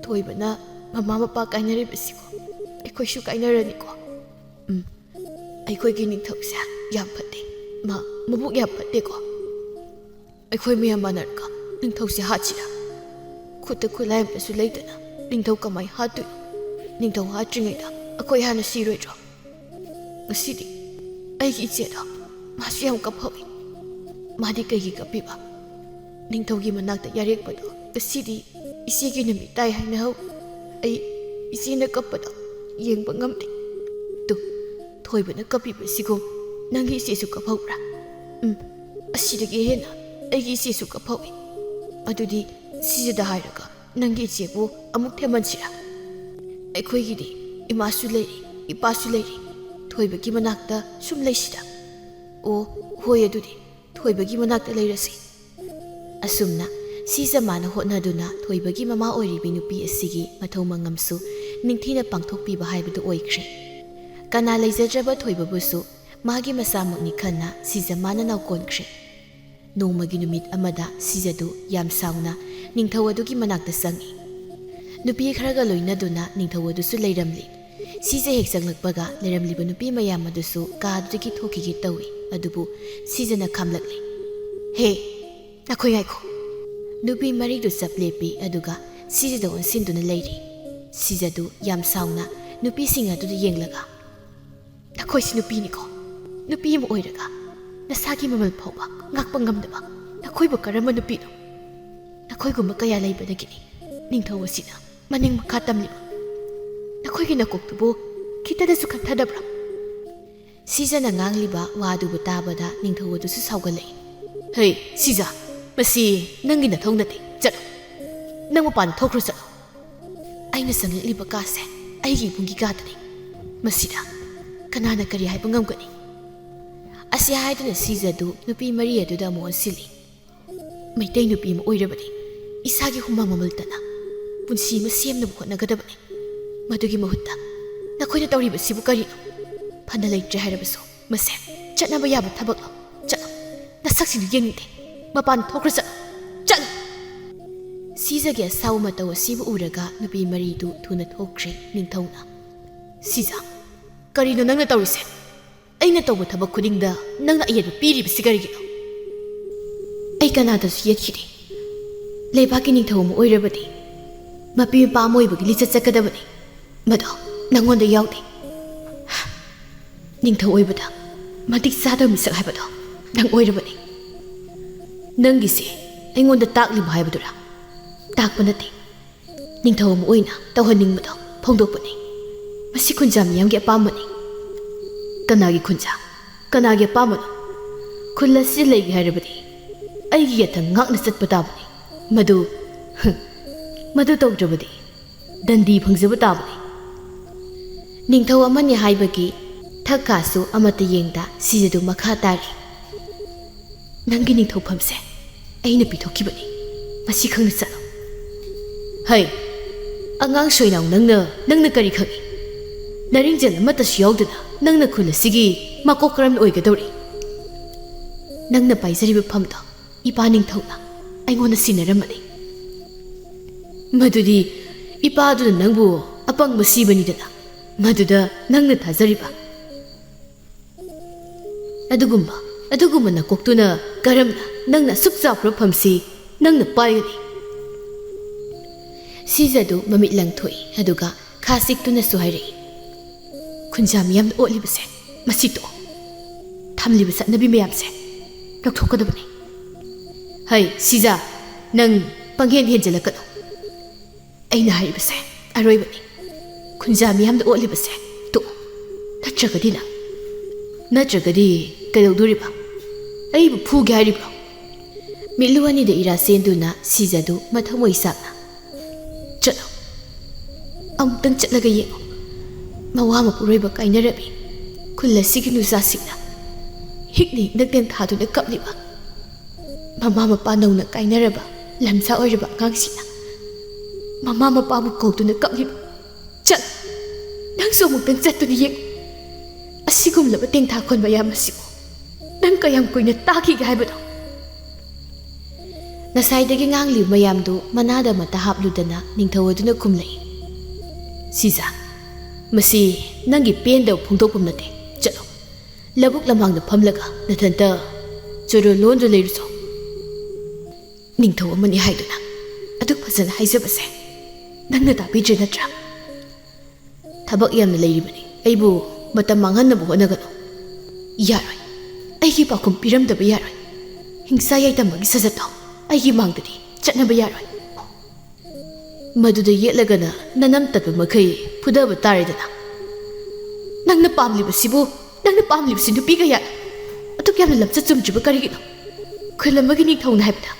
ꯊꯣꯏꯕꯅ ꯃꯃꯥ ꯃꯄꯥ ꯀꯥꯏꯅꯔꯤꯕꯁꯤꯀꯣ ꯑꯩꯈꯣꯏꯁꯨ ꯀꯥꯏꯅꯔꯅꯤꯀꯣ꯫ ꯎꯝ, ꯑꯩꯈꯣꯏꯒꯤ ꯅꯤꯡꯊꯧꯁꯦ ꯌꯥꯝ ꯐꯠꯇꯦ꯫ ꯃꯥ ꯃꯕꯨꯛ ꯌꯥꯝ ꯐꯠꯇꯦꯀꯣ꯫ ꯑꯩꯈꯣꯏ ꯃꯌꯥꯝ ꯃꯥꯟꯅꯔꯒ ꯅꯤꯡꯊꯧꯁꯦ ꯍꯥꯠꯁꯤꯔꯥ? ꯈꯨꯠꯇ ꯈꯨꯠꯂꯥꯏ ꯑꯃꯇꯁꯨ ꯂꯩꯇꯅ ꯅꯤꯡꯊꯧ ꯀꯃꯥꯏ ꯍꯥꯠꯇꯣꯏꯅꯣ? ꯅꯤꯡꯊꯧ ꯍꯥꯠꯇ꯭ꯔꯤꯉꯩꯗ ꯑꯩꯈꯣꯏ ꯍꯥꯟꯅ ꯁꯤꯔꯣꯏꯗ꯭ꯔꯣ? ꯉꯁꯤꯗꯤ ꯑꯩꯒꯤ ꯏꯆꯦꯗꯣ ꯃꯥꯁꯨ ꯌꯥꯝ ꯀꯞꯍꯧꯏ꯫ ꯃꯥꯗꯤ ꯀꯩꯒꯤ ꯀꯞꯄꯤꯕ? ꯅꯤꯡꯊꯧꯒꯤ ꯃꯅꯥꯛꯇ ꯌꯥꯔꯦꯛꯄꯗꯣ ꯉꯁꯤꯗꯤ ꯏꯆꯦꯒꯤ ꯅꯨꯃꯤꯠ ꯇꯥꯏ ꯍꯥꯏꯅ ꯍꯧ꯫ ꯑꯩ ꯏꯆꯦꯅ ꯀꯞꯄꯗꯣ ꯌꯦꯡꯕ ꯉꯝꯗꯦ꯫ ꯇꯨ, ꯊꯣꯏꯕꯅ ꯀꯞꯄꯤꯕꯁꯤꯒꯨꯝ ꯅꯪꯒꯤ ꯏꯆꯦꯁꯨ ꯀꯞꯍꯧꯕ꯭ꯔꯥ? ꯎꯝ, ꯑꯁꯤꯗꯒꯤ ꯍꯦꯟꯅ ꯑꯩꯒꯤ ꯏꯆꯦꯁꯨ ꯀꯞꯍꯧꯏ꯫ ꯑꯗꯨꯗꯤ ꯁꯤꯖꯗ ꯍꯥꯏꯔꯒ ꯅꯪꯒꯤ ꯏꯆꯦꯕꯨ ꯑꯃꯨꯛ ꯊꯦꯝꯍꯟꯁꯤꯔꯥ? ꯑꯩꯈꯣꯏꯒꯤꯗꯤ ꯏꯃꯥꯁꯨ ꯂꯩꯔꯤ, ꯏꯄꯥꯁꯨ ꯂꯩꯔꯤ꯫ ꯊꯣꯏꯕꯒꯤ ꯃꯅꯥꯛꯇ ꯁꯨꯝ ꯂꯩꯁꯤꯗ꯫ ꯑꯣ, ꯍꯣꯏ, ꯑꯗꯨꯗꯤ ꯊꯣꯏꯕꯒꯤ ꯃꯅꯥꯛꯇ ꯂꯩꯔꯁꯤ꯫" ꯑꯁꯨꯝꯅ ꯁꯤꯖꯃꯥꯅ ꯍꯣꯠꯅꯗꯨꯅ ꯊꯣꯏꯕꯒꯤ ꯃꯃꯥ ꯑꯣꯏꯔꯤꯕꯤ ꯅꯨꯄꯤ ꯑꯁꯤꯒꯤ ꯃꯊꯧ ꯃꯉꯝꯁꯨ ꯅꯤꯡꯊꯤꯅ ꯄꯥꯡꯊꯣꯛꯄꯤꯕ ꯍꯥꯏꯕꯗꯨ ꯑꯣꯏꯈ꯭ꯔꯦ꯫ ꯀꯅꯥ ꯂꯩꯖꯗ꯭ꯔꯕ ꯊꯣꯏꯕꯕꯨꯁꯨ ꯃꯥꯒꯤ ꯃꯆꯥꯃꯛꯅꯤ ꯈꯟꯅ ꯁꯤꯖꯃꯥꯅ ꯅꯥꯎꯀꯣꯟꯈ꯭ꯔꯦ꯫ ꯅꯣꯡꯃꯒꯤ ꯅꯨꯃꯤꯠ ꯑꯃꯗ ꯁꯤꯖꯗꯨ ꯌꯥꯝ ꯁꯥꯎꯅ ꯅꯤꯡꯊꯧ ꯑꯗꯨꯒꯤ ꯃꯅꯥꯛꯇ ꯆꯪꯏ꯫ ꯅꯨꯄꯤ ꯈꯔꯒ ꯂꯣꯏꯅꯗꯨꯅ ꯅꯤꯡꯊꯧ ꯑꯗꯨꯁꯨ ꯂꯩꯔꯝꯂꯤ꯫ ꯁꯤꯖ ꯍꯦꯛ ꯆꯪꯂꯛꯄꯒ ꯂꯩꯔꯝꯂꯤꯕ ꯅꯨꯄꯤ ꯃꯌꯥꯝ ꯑꯗꯨꯁꯨ ꯀꯥ ꯑꯗꯨꯗꯒꯤ ꯊꯣꯛꯈꯤꯒꯦ ꯇꯧꯏ, ꯑꯗꯨꯕꯨ ꯁꯤꯖꯅ ꯈꯥꯝꯂꯛꯂꯤ꯫ "ꯍꯦ, ꯅꯈꯣꯏ ꯉꯥꯏꯈꯣ!" ꯅꯨꯄꯤ ꯃꯔꯤꯗꯨ ꯆꯞ ꯂꯦꯞꯄꯤ, ꯑꯗꯨꯒ ꯁꯤꯖꯗ ꯑꯣꯟꯁꯤꯟꯗꯨꯅ ꯂꯩꯔꯤ꯫ ꯁꯤꯖꯗꯨ ꯌꯥꯝ ꯁꯥꯎꯅ ꯅꯨꯄꯤꯁꯤꯡ ꯑꯗꯨꯗ ꯌꯦꯡꯂꯒ, "ꯅꯈꯣꯏꯁꯤ ꯅꯨꯄꯤꯅꯤꯀꯣ? ꯅꯨꯄꯤ ꯑꯃ ꯑꯣꯏꯔꯒ ꯅꯁꯥꯒꯤ ꯃꯃꯜ ꯐꯥꯎꯕ ꯉꯥꯛꯄ ꯉꯝꯗꯕ ꯅꯈꯣꯏꯕꯨ ꯀꯔꯝꯕ ꯅꯨꯄꯤꯅꯣ? ꯅꯈꯣꯏꯒꯨꯝꯕ ꯀꯌꯥ ꯂꯩꯕꯗꯒꯤꯅꯤ ꯅꯤꯡꯊꯧ ꯑꯁꯤꯅ ꯃꯅꯤꯡ ꯃꯈꯥ ꯇꯝꯂꯤꯕ꯫ ꯅꯈꯣꯏꯒꯤ ꯅꯀꯣꯛꯇꯨꯕꯨ ꯈꯤꯇꯗꯁꯨ ꯈꯟꯊꯗꯕ꯭ꯔꯥ?" ꯁꯤꯖꯅ ꯉꯥꯡꯂꯤꯕ ꯋꯥꯗꯨꯕꯨ ꯇꯥꯕꯗ ꯅꯤꯡꯊꯧ ꯑꯗꯨꯁꯨ ꯁꯥꯎꯒꯠꯂꯛꯏ꯫ "ꯍꯩ, ꯁꯤꯖ, ꯃꯁꯤ ꯅꯪꯒꯤ ꯅꯊꯧ ꯅꯠꯇꯦ꯫ ꯆꯠꯂꯣ꯫ ꯅꯪ ꯃꯄꯥꯟꯗ ꯊꯣꯛꯈ꯭ꯔꯣ, ꯆꯠꯂꯣ꯫ ꯑꯩꯅ ꯆꯪꯂꯛꯂꯤꯕ ꯀꯥꯁꯦ ꯑꯩꯒꯤ ꯏꯕꯨꯡꯒꯤ ꯀꯥꯗꯅꯤ꯫ ꯃꯁꯤꯗ ꯀꯅꯥꯅ ꯀꯔꯤ ꯍꯥꯏꯕ ꯉꯝꯒꯅꯤ?" ꯑꯁꯤ ꯍꯥꯏꯗꯨꯅ ꯁꯤꯖꯗꯨ ꯅꯨꯄꯤ ꯃꯔꯤ ꯑꯗꯨꯗ ꯑꯃꯨꯛ ꯑꯣꯟꯁꯤꯜꯂꯤ꯫ "ꯃꯩꯇꯩ ꯅꯨꯄꯤ ꯑꯃ ꯑꯣꯏꯔꯕꯗꯤ ꯏꯁꯥꯒꯤ ꯍꯨꯃꯥꯡ ꯃꯃꯜꯇꯅ ꯄꯨꯟꯁꯤ ꯑꯃ ꯁꯦꯝꯅꯕ ꯍꯣꯠꯅꯒꯗꯕꯅꯤ꯫ ꯃꯗꯨꯒꯤ ꯃꯍꯨꯠꯇ ꯅꯈꯣꯏꯅ ꯇꯧꯔꯤꯕꯁꯤꯕꯨ ꯀꯔꯤꯅꯣ? ꯐꯅ ꯂꯩꯇ꯭ꯔꯦ ꯍꯥꯏꯔꯕꯁꯨ ꯃꯁꯦ ꯆꯠꯅꯕ ꯌꯥꯕ ꯊꯕꯛꯂꯣ? ꯆꯠꯂꯣ꯫ ꯅꯁꯛꯁꯤꯡꯗꯨ ꯌꯦꯡꯅꯤꯡꯗꯦ꯫ ꯃꯄꯥꯟꯗ ꯊꯣꯛꯈ꯭ꯔꯣ, ꯆꯠꯂꯣ꯫ ꯆꯠꯂꯣ!" ꯁꯤꯖꯒꯤ ꯑꯁꯥꯎ ꯃꯇꯧ ꯑꯁꯤꯕꯨ ꯎꯔꯒ ꯅꯨꯄꯤ ꯃꯔꯤꯗꯨ ꯊꯨꯅ ꯊꯣꯛꯈ꯭ꯔꯦ꯫ ꯅꯤꯡꯊꯧꯅ, "ꯁꯤꯖ, ꯀꯔꯤꯅꯣ ꯅꯪꯅ ꯇꯧꯔꯤꯁꯦ? ꯑꯩꯅ ꯇꯧꯕ ꯊꯕꯛ ꯈꯨꯗꯤꯡꯗ ꯅꯪꯅ ꯑꯌꯦꯠꯄ ꯄꯤꯔꯤꯕꯁꯤ ꯀꯔꯤꯒꯤꯅꯣ?" "ꯑꯩ ꯀꯅꯥꯗꯁꯨ ꯌꯦꯠꯈꯤꯗꯦ꯫ ꯂꯩꯕꯥꯛꯀꯤ ꯅꯤꯡꯊꯧ ꯑꯃ ꯑꯣꯏꯔꯕꯗꯤ ꯃꯄꯤ ꯃꯄꯥ ꯑꯃ ꯑꯣꯏꯕꯒꯤ ꯂꯤꯆꯠ ꯆꯠꯀꯗꯕꯅꯤ꯫ ꯃꯗꯣ ꯅꯪꯉꯣꯟꯗ ꯌꯥꯎꯗꯦ꯫ ꯅꯤꯡꯊꯧ ꯑꯣꯏꯕꯗ ꯃꯇꯤꯛ ꯆꯥꯗꯕ ꯃꯤꯁꯛ ꯍꯥꯏꯕꯗꯣ ꯅꯪ ꯑꯣꯏꯔꯕꯅꯤ꯫ ꯅꯪꯒꯤꯁꯦ ꯑꯩꯉꯣꯟꯗ ꯇꯥꯛꯂꯤꯕ ꯍꯥꯏꯕꯗꯨꯔꯥ?" "ꯇꯥꯛꯄ ꯅꯠꯇꯦ꯫ ꯅꯤꯡꯊꯧ ꯑꯃ ꯑꯣꯏꯅ ꯇꯧꯍꯟꯅꯤꯡꯕꯗꯣ ꯐꯣꯡꯗꯣꯛꯄꯅꯤ꯫ ꯃꯁꯤ ꯈꯨꯟꯖꯥ ꯃꯤꯌꯥꯝꯒꯤ ꯑꯄꯥꯝꯕꯅꯤ꯫" "ꯀꯅꯥꯒꯤ ꯈꯨꯟꯖꯥ? ꯀꯅꯥꯒꯤ ꯑꯄꯥꯝꯕꯅꯣ? ꯈꯨꯜ ꯑꯁꯤꯗ ꯂꯩꯒꯦ ꯍꯥꯏꯔꯕꯗꯤ ꯑꯩꯒꯤ ꯌꯥꯊꯪ ꯉꯥꯛꯅ ꯆꯠꯄ ꯇꯥꯕꯅꯤ꯫ ꯃꯗꯨ, ꯃꯗꯨ ꯇꯧꯗ꯭ꯔꯕꯗꯤ ꯗꯟꯗꯤ ꯐꯪꯖꯕ ꯇꯥꯕꯅꯤ꯫" ꯅꯤꯡꯊꯧ ꯑꯃꯅꯤ ꯍꯥꯏꯕꯒꯤ ꯊꯛ ꯈꯥꯁꯨ ꯑꯃꯠꯇ ꯌꯦꯡꯗ ꯁꯤꯖꯗꯨ ꯃꯈꯥ ꯇꯥꯔꯤ꯫ "ꯅꯪꯒꯤ ꯅꯤꯡꯊꯧꯐꯝꯁꯦ ꯑꯩꯅ ꯄꯤꯊꯣꯛꯈꯤꯕꯅꯤ꯫ ꯃꯁꯤ ꯈꯪꯅ ꯆꯠꯂꯣ꯫" "ꯍꯩ, ꯑꯉꯥꯡ ꯁꯣꯏꯅꯥꯎ, ꯅꯪꯅ, ꯅꯪꯅ ꯀꯔꯤ ꯈꯪꯏ? ꯅꯔꯤꯡꯖꯦꯜ ꯑꯃꯠꯇꯁꯨ ꯌꯥꯎꯗꯅ ꯅꯪꯅ ꯈꯨꯜ ꯑꯁꯤꯒꯤ ꯃꯀꯣꯛ ꯀꯔꯝꯅ ꯑꯣꯏꯒꯗꯧꯔꯤ? ꯅꯪꯅ ꯄꯥꯏꯖꯔꯤꯕ ꯐꯝꯗꯣ ꯏꯄꯥ ꯅꯤꯡꯊꯧꯅ ꯑꯩꯉꯣꯟꯗ ꯁꯤꯟꯅꯔꯝꯕꯅꯤ꯫" "ꯃꯗꯨꯗꯤ ꯏꯄꯥꯗꯨꯅ ꯅꯪꯕꯨ ꯑꯄꯪꯕ ꯁꯤꯕꯅꯤꯗꯅ, ꯃꯗꯨꯗ ꯅꯪꯅ ꯊꯥꯖꯔꯤꯕ? ꯑꯗꯨꯒꯨꯝꯕ, ꯑꯗꯨꯒꯨꯝꯕ ꯅꯀꯣꯛꯇꯨꯅ ꯀꯔꯝꯅ ꯅꯪꯅ ꯑꯁꯨꯛ ꯆꯥꯎꯈ꯭ꯔꯕ ꯐꯝꯁꯤ ꯅꯪꯅ ꯄꯥꯏꯒꯅꯤ?" ꯁꯤꯖꯗꯨ ꯃꯃꯤꯠ ꯂꯪꯊꯣꯛꯏ, ꯑꯗꯨꯒ ꯈꯥ ꯁꯤꯛꯇꯨꯅꯁꯨ ꯍꯥꯏꯔꯛꯏ, "ꯈꯨꯟꯖꯥ ꯃꯤꯌꯥꯝꯅ ꯑꯣꯠꯂꯤꯕꯁꯦ ꯃꯁꯤ ꯇꯣꯛꯑꯣ꯫ ꯊꯝꯂꯤꯕ ꯆꯠꯅꯕꯤ ꯃꯌꯥꯝꯁꯦ ꯂꯧꯊꯣꯛꯀꯗꯕꯅꯤ꯫" "ꯍꯩ ꯁꯤꯖꯥ, ꯅꯪ ꯄꯪꯍꯦꯟ ꯍꯦꯟꯖꯤꯜꯂꯛꯀꯅꯨ꯫ ꯑꯩꯅ ꯍꯥꯏꯔꯤꯕꯁꯦ ꯑꯔꯣꯏꯕꯅꯤ꯫ ꯈꯨꯟꯖꯥ ꯃꯤꯌꯥꯝꯗ ꯑꯣꯠꯂꯤꯕꯁꯦ ꯇꯣꯛꯑꯣ꯫ ꯅꯠꯇ꯭ꯔꯒꯗꯤ ꯅꯪ, ꯅꯠꯇ꯭ꯔꯒꯗꯤ ꯀꯩꯗꯧꯗꯣꯔꯤꯕ? ꯑꯩꯕꯨ ꯐꯨꯒꯦ ꯍꯥꯏꯔꯤꯕ꯭ꯔꯣ?" ꯃꯤꯠꯂꯨ ꯑꯅꯤꯗ ꯏꯔꯥ ꯆꯦꯟꯗꯨꯅ ꯁꯤꯖꯗꯨ ꯃꯊꯃꯣꯏ ꯆꯥꯛꯅ, "ꯆꯠꯂꯣ, ꯑꯃꯨꯛꯇꯪ ꯆꯠꯂꯒ ꯌꯦꯡꯉꯨ꯫ ꯃꯋꯥ ꯃꯄꯨꯔꯣꯏꯕ ꯀꯥꯏꯅꯔꯕꯤ ꯈꯨꯜ ꯑꯁꯤꯒꯤ ꯅꯨꯆꯥꯁꯤꯡꯅ ꯍꯤꯛꯅ ꯍꯤꯛꯅ ꯇꯦꯟꯊꯥꯗꯨꯅ ꯀꯞꯂꯤꯕ, ꯃꯃꯥ ꯃꯄꯥ ꯅꯧꯅ ꯀꯥꯏꯅꯔꯕ ꯂꯝꯖꯥ ꯑꯣꯏꯔꯕ ꯑꯉꯥꯡꯁꯤꯡꯅ ꯃꯃꯥ ꯃꯄꯥꯕꯨ ꯀꯧꯗꯨꯅ ꯀꯞꯂꯤꯕ꯫ ꯆꯠ, ꯅꯪꯁꯨ ꯑꯃꯨꯛꯇꯪ ꯆꯠꯇꯨꯅ ꯌꯦꯡꯉꯨ꯫ ꯑꯁꯤꯒꯨꯝꯂꯕ ꯇꯦꯡꯊꯥꯈꯣꯟ ꯃꯌꯥꯝ ꯑꯁꯤꯕꯨ ꯅꯪ ꯀꯌꯥꯝ ꯀꯨꯏꯅ ꯇꯥꯈꯤꯒꯦ ꯍꯥꯏꯕꯅꯣ?" ꯉꯁꯥꯏꯗꯒꯤ ꯉꯥꯡꯂꯤꯕ ꯃꯌꯥꯝꯗꯨ ꯃꯅꯥꯗ ꯑꯃꯠꯇ ꯍꯥꯞꯂꯨꯗꯅ ꯅꯤꯡꯊꯧ ꯑꯗꯨꯅ ꯈꯨꯝꯂꯛꯏ, "ꯁꯤꯖꯥ, ꯃꯁꯤ ꯅꯪꯒꯤ ꯄꯦꯟꯗꯕ ꯐꯣꯡꯗꯣꯛꯐꯝ ꯅꯠꯇꯦ꯫ ꯆꯠꯂꯣ, ꯂꯧꯕꯨꯛ ꯂꯝꯍꯥꯡꯗ ꯐꯝꯂꯒ ꯅꯊꯟꯇ ꯆꯣꯔꯣ ꯂꯣꯟꯗꯨ ꯂꯩꯔꯨꯆꯣ꯫ ꯅꯤꯡꯊꯧ ꯑꯃꯅꯤ ꯍꯥꯏꯗꯨꯅ ꯑꯗꯨꯛ ꯐꯖꯅ ꯍꯥꯏꯖꯕꯁꯦ ꯅꯪꯅ ꯇꯥꯕꯤꯗ꯭ꯔꯦ ꯅꯠꯇ꯭ꯔꯥ? ꯊꯕꯛ ꯌꯥꯝꯅ ꯂꯩꯔꯤꯕꯅꯤ꯫ ꯑꯩꯕꯨ ꯃꯇꯝ ꯃꯥꯡꯍꯟꯅꯕ ꯍꯣꯠꯅꯒꯅꯨ꯫ ꯌꯥꯔꯣꯏ꯫ ꯑꯩꯒꯤ ꯄꯥꯎꯈꯨꯝ ꯄꯤꯔꯝꯗꯕ ꯌꯥꯔꯣꯏ꯫ ꯍꯤꯡꯁꯥ ꯌꯥꯏꯇꯝꯕꯒꯤ ꯁꯖꯠꯇꯣ ꯑꯩꯒꯤ ꯃꯥꯡꯗꯗꯤ ꯆꯠꯅꯕ ꯌꯥꯔꯣꯏ꯫ ꯃꯗꯨꯗ ꯌꯦꯠꯂꯒꯅ ꯅꯅꯝ ꯇꯠꯄ ꯃꯈꯩ ꯐꯨꯗꯕ ꯇꯥꯔꯦꯗꯅ꯫ ꯅꯪꯅ ꯄꯥꯝꯂꯤꯕꯁꯤꯕꯨ, ꯅꯪꯅ ꯄꯥꯝꯂꯤꯕꯁꯤ ꯅꯨꯄꯤ ꯀꯌꯥ ꯑꯗꯨꯛ ꯌꯥꯝꯅ ꯂꯝꯆꯠ ꯆꯨꯝꯗ꯭ꯔꯤꯕ ꯀꯔꯤꯒꯤꯅꯣ? ꯈꯨꯜ ꯑꯃꯒꯤ ꯅꯤꯡꯊꯧꯅ ꯍꯥꯏꯕꯗ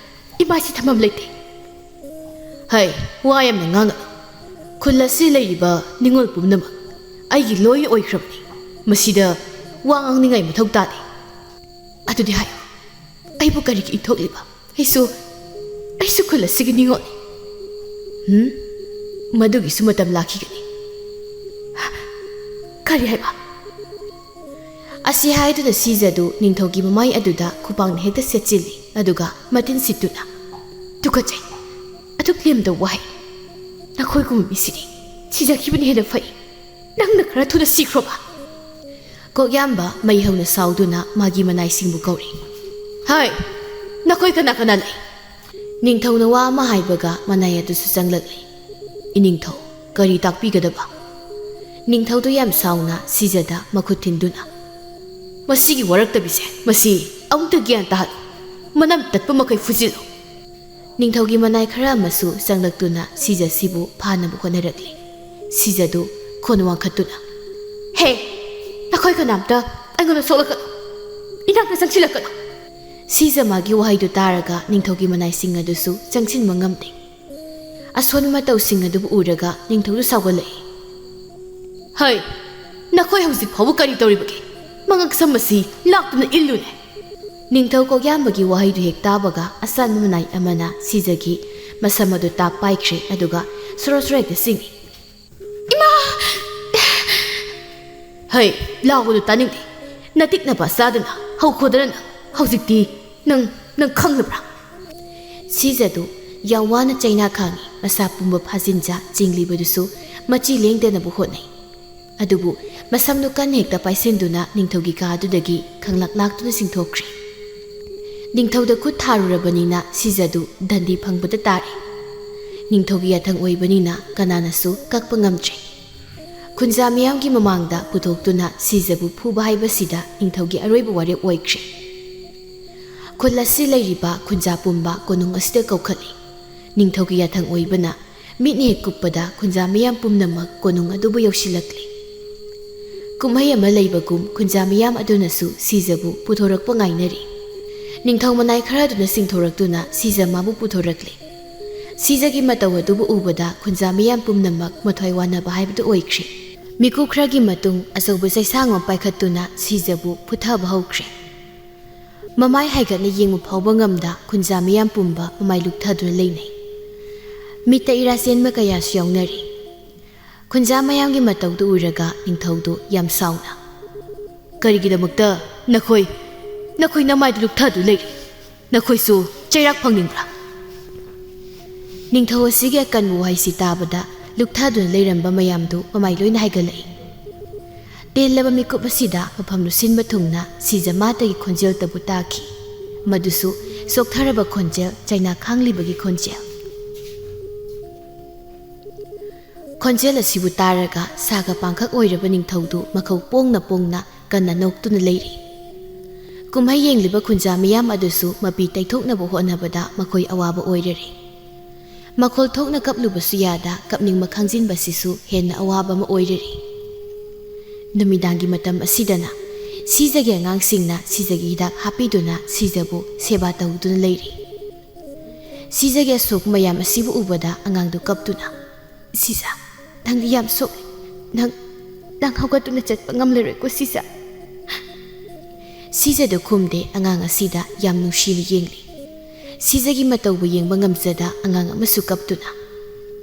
ꯏꯃꯥꯏꯁꯤ ꯊꯝꯐꯝ ꯂꯩꯇꯦ꯫" "ꯍꯩ, ꯋꯥ ꯌꯥꯝꯅ ꯉꯥꯡꯒꯅꯨ꯫ ꯈꯨꯜ ꯑꯁꯤ ꯂꯩꯔꯤꯕ ꯅꯤꯉꯣꯜ ꯄꯨꯝꯅꯃꯛ ꯑꯩꯒꯤ ꯂꯣꯏ ꯑꯣꯏꯈ꯭ꯔꯕꯅꯤ꯫ ꯃꯁꯤꯗ ꯋꯥ ꯉꯥꯡꯅꯤꯡꯉꯥꯏ ꯃꯊꯧ ꯇꯥꯗꯦ꯫" "ꯑꯗꯨꯗꯤ ꯍꯥꯏꯌꯨ, ꯑꯩꯕꯨ ꯀꯔꯤꯒꯤ ꯏꯟꯊꯣꯛꯂꯤꯕ? ꯑꯩꯁꯨ, ꯑꯩꯁꯨ ꯈꯨꯜ ꯑꯁꯤꯒꯤ ꯅꯤꯉꯣꯜꯅꯤ꯫" "ꯍꯨꯝ? ꯃꯗꯨꯒꯤꯁꯨ ꯃꯇꯝ ꯂꯥꯛꯈꯤꯒꯅꯤ꯫" "ꯀꯔꯤ ꯍꯥꯏꯕ?" ꯑꯁꯤ ꯍꯥꯏꯗꯨꯅ ꯁꯤꯖꯗꯨ ꯅꯤꯡꯊꯧꯒꯤ ꯃꯃꯥꯏ ꯑꯗꯨꯗ ꯈꯨꯄꯥꯛꯅ ꯍꯦꯛꯇ ꯁꯦꯠꯆꯤꯜꯂꯤ, ꯑꯗꯨꯒ ꯃꯇꯤꯟ ꯁꯤꯠꯇꯨꯅ, "ꯇꯨꯀꯠꯆꯩ꯫ ꯑꯗꯨꯛ ꯂꯦꯝꯗꯕ ꯋꯥꯍꯩ꯫ ꯅꯈꯣꯏꯒꯨꯝꯕ ꯃꯤꯁꯤꯗꯤ ꯁꯤꯖꯈꯤꯕꯅ ꯍꯦꯟꯅ ꯐꯩ꯫ ꯅꯪꯅ ꯈꯔ ꯊꯨꯅ ꯁꯤꯈ꯭ꯔꯣꯕ꯫" ꯀꯣꯛꯌꯥꯝꯕ ꯃꯩ ꯍꯧꯅ ꯁꯥꯎꯗꯨꯅ ꯃꯥꯒꯤ ꯃꯅꯥꯏꯁꯤꯡꯕꯨ ꯀꯧꯔꯤ꯫ "ꯍꯩ, ꯅꯈꯣꯏ ꯀꯅꯥ ꯀꯅꯥ ꯂꯩ?" ꯅꯤꯡꯊꯧꯅ ꯋꯥ ꯑꯃ ꯍꯥꯏꯕꯒ ꯃꯅꯥꯏ ꯑꯗꯨꯁꯨ ꯆꯪꯂꯛꯂꯤ꯫ ꯏꯅꯤꯡꯊꯧ, ꯀꯔꯤ ꯇꯥꯛꯄꯤꯒꯗꯕ? ꯅꯤꯡꯊꯧꯗꯨ ꯌꯥꯝ ꯁꯥꯎꯅ ꯁꯤꯖꯗ ꯃꯈꯨꯠ ꯊꯤꯟꯗꯨꯅ, "ꯃꯁꯤꯒꯤ ꯋꯥꯔꯛꯇꯕꯤꯁꯦ, ꯃꯁꯤ ꯑꯃꯨꯛꯇ ꯒ꯭ꯌꯥꯟ ꯇꯥꯍꯜꯂꯨ꯫ ꯃꯅꯝ ꯇꯠꯄ ꯃꯈꯩ ꯐꯨꯖꯤꯜꯂꯨ"꯫ ꯅꯤꯡꯊꯧꯒꯤ ꯃꯅꯥꯏ ꯈꯔ ꯑꯃꯁꯨ ꯆꯪꯂꯛꯇꯨꯅ ꯁꯤꯖꯁꯤꯕꯨ ꯐꯥꯅꯕ ꯍꯣꯠꯅꯔꯛꯂꯤ꯫ ꯁꯤꯖꯗꯨ ꯈꯣꯟ ꯋꯥꯡꯈꯠꯇꯨꯅ, "ꯍꯦ! ꯅꯈꯣꯏ ꯀꯅꯥꯝꯇ ꯑꯩꯉꯣꯟꯗ ꯁꯣꯛꯂꯛꯀꯅꯨ꯫ ꯏꯅꯥꯛꯇ ꯆꯪꯁꯤꯜꯂꯛꯀꯅꯨ"꯫ ꯁꯤꯖ ꯃꯥꯒꯤ ꯋꯥꯍꯩꯗꯨ ꯇꯥꯔꯒ ꯅꯤꯡꯊꯧꯒꯤ ꯃꯅꯥꯏꯁꯤꯡ ꯑꯗꯨꯁꯨ ꯆꯪꯁꯤꯟꯕ ꯉꯝꯗꯦ꯫ ꯑꯁꯣꯟꯕ ꯃꯇꯧꯁꯤꯡ ꯑꯗꯨꯕꯨ ꯎꯔꯒ ꯅꯤꯡꯊꯧꯗꯨ ꯁꯥꯎꯒꯠꯂꯛꯏ꯫ "ꯍꯩ! ꯅꯈꯣꯏ ꯍꯧꯖꯤꯛ ꯐꯥꯎꯕ ꯀꯔꯤ ꯇꯧꯔꯤꯕꯒꯦ? ꯃꯉꯛꯁꯝ ꯑꯁꯤ ꯂꯥꯛꯇꯨꯅ ꯏꯜꯂꯨꯅꯦ"꯫ ꯅꯤꯡꯊꯧ ꯀꯧꯌꯥꯝꯕꯒꯤ ꯋꯥꯍꯩꯗꯨ ꯍꯦꯛ ꯇꯥꯕꯒ ꯑꯁꯥꯟꯕ ꯃꯅꯥꯏ ꯑꯃꯅ ꯁꯤꯖꯒꯤ ꯃꯁꯝ ꯑꯗꯨ ꯇꯥꯞ ꯄꯥꯏꯈ꯭ꯔꯦ, ꯑꯗꯨꯒ ꯁꯣꯔꯣ ꯁꯣꯔꯣ ꯍꯦꯛꯇ ꯆꯤꯡꯏ꯫ "ꯏꯃꯥ!" "ꯍꯩ, ꯂꯥꯎꯕꯗꯨ ꯇꯥꯅꯤꯡꯗꯦ꯫ ꯅꯇꯤꯛꯅꯕ ꯆꯥꯗꯅ ꯍꯧꯈꯣꯗꯅ ꯅꯪ, ꯍꯧꯖꯤꯛꯇꯤ ꯅꯪ, ꯅꯪ ꯈꯪꯂꯕ꯭ꯔꯥ?" ꯁꯤꯖꯗꯨ ꯌꯥꯝ ꯋꯥꯅ ꯆꯩꯅꯥ ꯈꯥꯡꯉꯤ꯫ ꯃꯁꯥ ꯄꯨꯝꯕ ꯐꯥꯖꯤꯟꯖ ꯆꯤꯡꯂꯤꯕꯗꯨꯁꯨ ꯃꯆꯤ ꯂꯦꯡꯗꯅꯕ ꯍꯣꯠꯅꯩ꯫ ꯑꯗꯨꯕꯨ ꯃꯁꯝꯗꯨ ꯀꯟꯅ ꯍꯦꯛꯇ ꯄꯥꯏꯁꯤꯟꯗꯨꯅ ꯅꯤꯡꯊꯧꯒꯤ ꯀꯥ ꯑꯗꯨꯗꯒꯤ ꯈꯪꯂꯥꯛ ꯂꯥꯛꯇꯨꯅ ꯆꯤꯡꯊꯣꯛꯈ꯭ꯔꯦ꯫ ꯅꯤꯡꯊꯧꯗ ꯈꯨꯠ ꯊꯥꯔꯨꯔꯕꯅꯤꯅ ꯁꯤꯖꯗꯨ ꯗꯟꯗꯤ ꯐꯪꯕꯗ ꯇꯥꯔꯦ꯫ ꯅꯤꯡꯊꯧꯒꯤ ꯌꯥꯊꯪ ꯑꯣꯏꯕꯅꯤꯅ ꯀꯅꯥꯅꯁꯨ ꯀꯛꯄ ꯉꯝꯗ꯭ꯔꯦ꯫ ꯈꯨꯟꯖꯥ ꯃꯤꯌꯥꯝꯒꯤ ꯃꯃꯥꯡꯗ ꯄꯨꯊꯣꯛꯇꯨꯅ ꯁꯤꯖꯕꯨ ꯐꯨꯕ ꯍꯥꯏꯕꯁꯤꯗ ꯅꯤꯡꯊꯧꯒꯤ ꯑꯔꯣꯏꯕ ꯋꯥꯔꯦꯞ ꯑꯣꯏꯈ꯭ꯔꯦ꯫ ꯈꯨꯜ ꯑꯁꯤ ꯂꯩꯔꯤꯕ ꯈꯨꯟꯖꯥ ꯄꯨꯝꯕ ꯀꯣꯅꯨꯡ ꯑꯁꯤꯗ ꯀꯧꯈꯠꯂꯤ꯫ ꯅꯤꯡꯊꯧꯒꯤ ꯌꯥꯊꯪ ꯑꯣꯏꯕꯅ ꯃꯤꯠꯅ ꯍꯦꯛ ꯀꯨꯞꯄꯗ ꯈꯨꯟꯖꯥ ꯃꯤꯌꯥꯝ ꯄꯨꯝꯅꯃꯛ ꯀꯣꯅꯨꯡ ꯑꯗꯨꯕꯨ ꯌꯧꯁꯤꯜꯂꯛꯂꯤ꯫ ꯀꯨꯝꯍꯩ ꯑꯃ ꯂꯩꯕꯒꯨꯝ ꯈꯨꯟꯖꯥ ꯃꯤꯌꯥꯝ ꯑꯗꯨꯅꯁꯨ ꯁꯤꯖꯕꯨ ꯄꯨꯊꯣꯔꯛꯄ ꯉꯥꯏꯅꯔꯤ꯫ ꯅꯤꯡꯊꯧ ꯃꯅꯥꯏ ꯈꯔ ꯑꯗꯨꯅ ꯆꯤꯡꯊꯣꯔꯛꯇꯨꯅ ꯁꯤꯖ ꯃꯥꯕꯨ ꯄꯨꯊꯣꯔꯛꯂꯤ꯫ ꯁꯤꯖꯒꯤ ꯃꯇꯧ ꯑꯗꯨꯕꯨ ꯎꯕꯗ ꯈꯨꯟꯖꯥ ꯃꯤꯌꯥꯝ ꯄꯨꯝꯅꯃꯛ ꯃꯊ꯭ꯋꯥꯏ ꯋꯥꯅꯕ ꯍꯥꯏꯕꯗꯨ ꯑꯣꯏꯈ꯭ꯔꯦ꯫ ꯃꯤꯀꯨꯞ ꯈꯔꯒꯤ ꯃꯇꯨꯡ ꯑꯆꯧꯕ ꯆꯩꯁꯥꯡ ꯑꯃ ꯄꯥꯏꯈꯠꯇꯨꯅ ꯁꯤꯖꯕꯨ ꯐꯨꯊꯕ ꯍꯧꯈ꯭ꯔꯦ꯫ ꯃꯃꯥꯏ ꯍꯥꯏꯒꯠꯅ ꯌꯦꯡꯕ ꯐꯥꯎꯕ ꯉꯝꯗ ꯈꯨꯟꯖꯥ ꯃꯤꯌꯥꯝ ꯄꯨꯝꯕ ꯃꯃꯥꯏ ꯂꯨꯞꯊꯗꯨꯅ ꯂꯩꯅꯩ꯫ ꯃꯤꯠꯇ ꯏꯔꯥ ꯆꯦꯟꯕ ꯀꯌꯥꯁꯨ ꯌꯥꯎꯅꯔꯤ꯫ ꯈꯨꯟꯖꯥ ꯃꯌꯥꯝꯒꯤ ꯃꯇꯧꯗꯨ ꯎꯔꯒ ꯅꯤꯡꯊꯧꯗꯨ ꯌꯥꯝ ꯁꯥꯎꯅ, "ꯀꯔꯤꯒꯤꯗꯃꯛꯇ ꯅꯈꯣꯏ, ꯅꯈꯣꯏ ꯅꯃꯥꯏꯗꯨ ꯂꯨꯞꯊꯗꯨ ꯂꯩꯔꯤ? ꯅꯈꯣꯏꯁꯨ ꯆꯩꯔꯥꯛ ꯐꯪꯅꯤꯡꯕ꯭ꯔꯥ?" ꯅꯤꯡꯊꯧ ꯑꯁꯤꯒꯤ ꯑꯀꯟꯕ ꯋꯥꯍꯩꯁꯤ ꯇꯥꯕꯗ ꯂꯨꯞꯊꯗꯨꯅ ꯂꯩꯔꯝꯕ ꯃꯌꯥꯝꯗꯨ ꯃꯃꯥꯏ ꯂꯣꯏꯅ ꯍꯥꯏꯒꯠꯂꯛꯏ꯫ ꯇꯦꯜꯂꯕ ꯃꯤꯀꯨꯞ ꯑꯁꯤꯗ ꯃꯐꯝ ꯂꯨꯞꯁꯤꯟꯕ ꯊꯨꯡꯅ ꯁꯤꯖꯃꯥꯇꯒꯤ ꯈꯣꯟꯖꯦꯜꯇꯕꯨ ꯇꯥꯈꯤ꯫ ꯃꯗꯨꯁꯨ ꯆꯣꯛꯊꯔꯕ ꯈꯣꯟꯖꯦꯜ, ꯆꯩꯅꯥ ꯈꯥꯡꯂꯤꯕꯒꯤ ꯈꯣꯟꯖꯦꯜ꯫ ꯈꯣꯟꯖꯦꯜ ꯑꯁꯤꯕꯨ ꯇꯥꯔꯒ ꯁꯥꯒ ꯄꯥꯡꯈꯛ ꯑꯣꯏꯔꯕ ꯅꯤꯡꯊꯧꯗꯨ ꯃꯈꯧ ꯄꯣꯡꯅ ꯄꯣꯡꯅ ꯀꯟꯅ ꯅꯣꯛꯇꯨꯅ ꯂꯩꯔꯤ꯫ ꯀꯨꯝꯍꯩ ꯌꯦꯡꯂꯤꯕ ꯈꯨꯟꯖꯥ ꯃꯤꯌꯥꯝ ꯑꯗꯨꯁꯨ ꯃꯄꯤ ꯇꯩꯊꯣꯛꯅꯕ ꯍꯣꯠꯅꯕꯗ ꯃꯈꯣꯏ ꯑꯋꯥꯕ ꯑꯣꯏꯔꯔꯦ꯫ ꯃꯈꯣꯜ ꯊꯣꯛꯅ ꯀꯞꯂꯨꯕꯁꯨ ꯌꯥꯗ ꯀꯞꯅꯤꯡꯕ ꯈꯪꯖꯤꯟꯕꯁꯤꯁꯨ ꯍꯦꯟꯅ ꯑꯋꯥꯕ ꯑꯃ ꯑꯣꯏꯔꯔꯦ꯫ ꯅꯨꯃꯤꯗꯥꯡꯒꯤ ꯃꯇꯝ ꯑꯁꯤꯗꯅ ꯁꯤꯖꯒꯤ ꯑꯉꯥꯡꯁꯤꯡꯅ ꯁꯤꯖꯒꯤ ꯍꯤꯗꯥꯛ ꯍꯥꯞꯄꯤꯗꯨꯅ ꯁꯤꯖꯕꯨ ꯁꯦꯕꯥ ꯇꯧꯗꯨꯅ ꯂꯩꯔꯤ꯫ ꯁꯤꯖꯒꯤ ꯑꯁꯣꯛ ꯃꯌꯥꯝ ꯑꯁꯤꯕꯨ ꯎꯕꯗ ꯑꯉꯥꯡꯗꯨ ꯀꯞꯇꯨꯅ, "ꯁꯤꯖ, ꯅꯪꯗꯤ ꯌꯥꯝ ꯁꯣꯛꯂꯦ꯫ ꯅꯪ, ꯅꯪ ꯍꯧꯒꯠꯇꯨꯅ ꯆꯠꯄ ꯉꯝꯂꯔꯣꯏꯀꯣ ꯁꯤꯖ?" ꯁꯤꯖꯗꯨ ꯈꯨꯝꯗꯦ, ꯑꯉꯥꯡ ꯑꯁꯤꯗ ꯌꯥꯝ ꯅꯨꯡꯁꯤꯅ ꯌꯦꯡꯂꯤ꯫ ꯁꯤꯖꯒꯤ ꯃꯇꯧꯕꯨ ꯌꯦꯡꯕ ꯉꯝꯖꯗ ꯑꯉꯥꯡ ꯑꯃꯁꯨ ꯀꯞꯇꯨꯅ,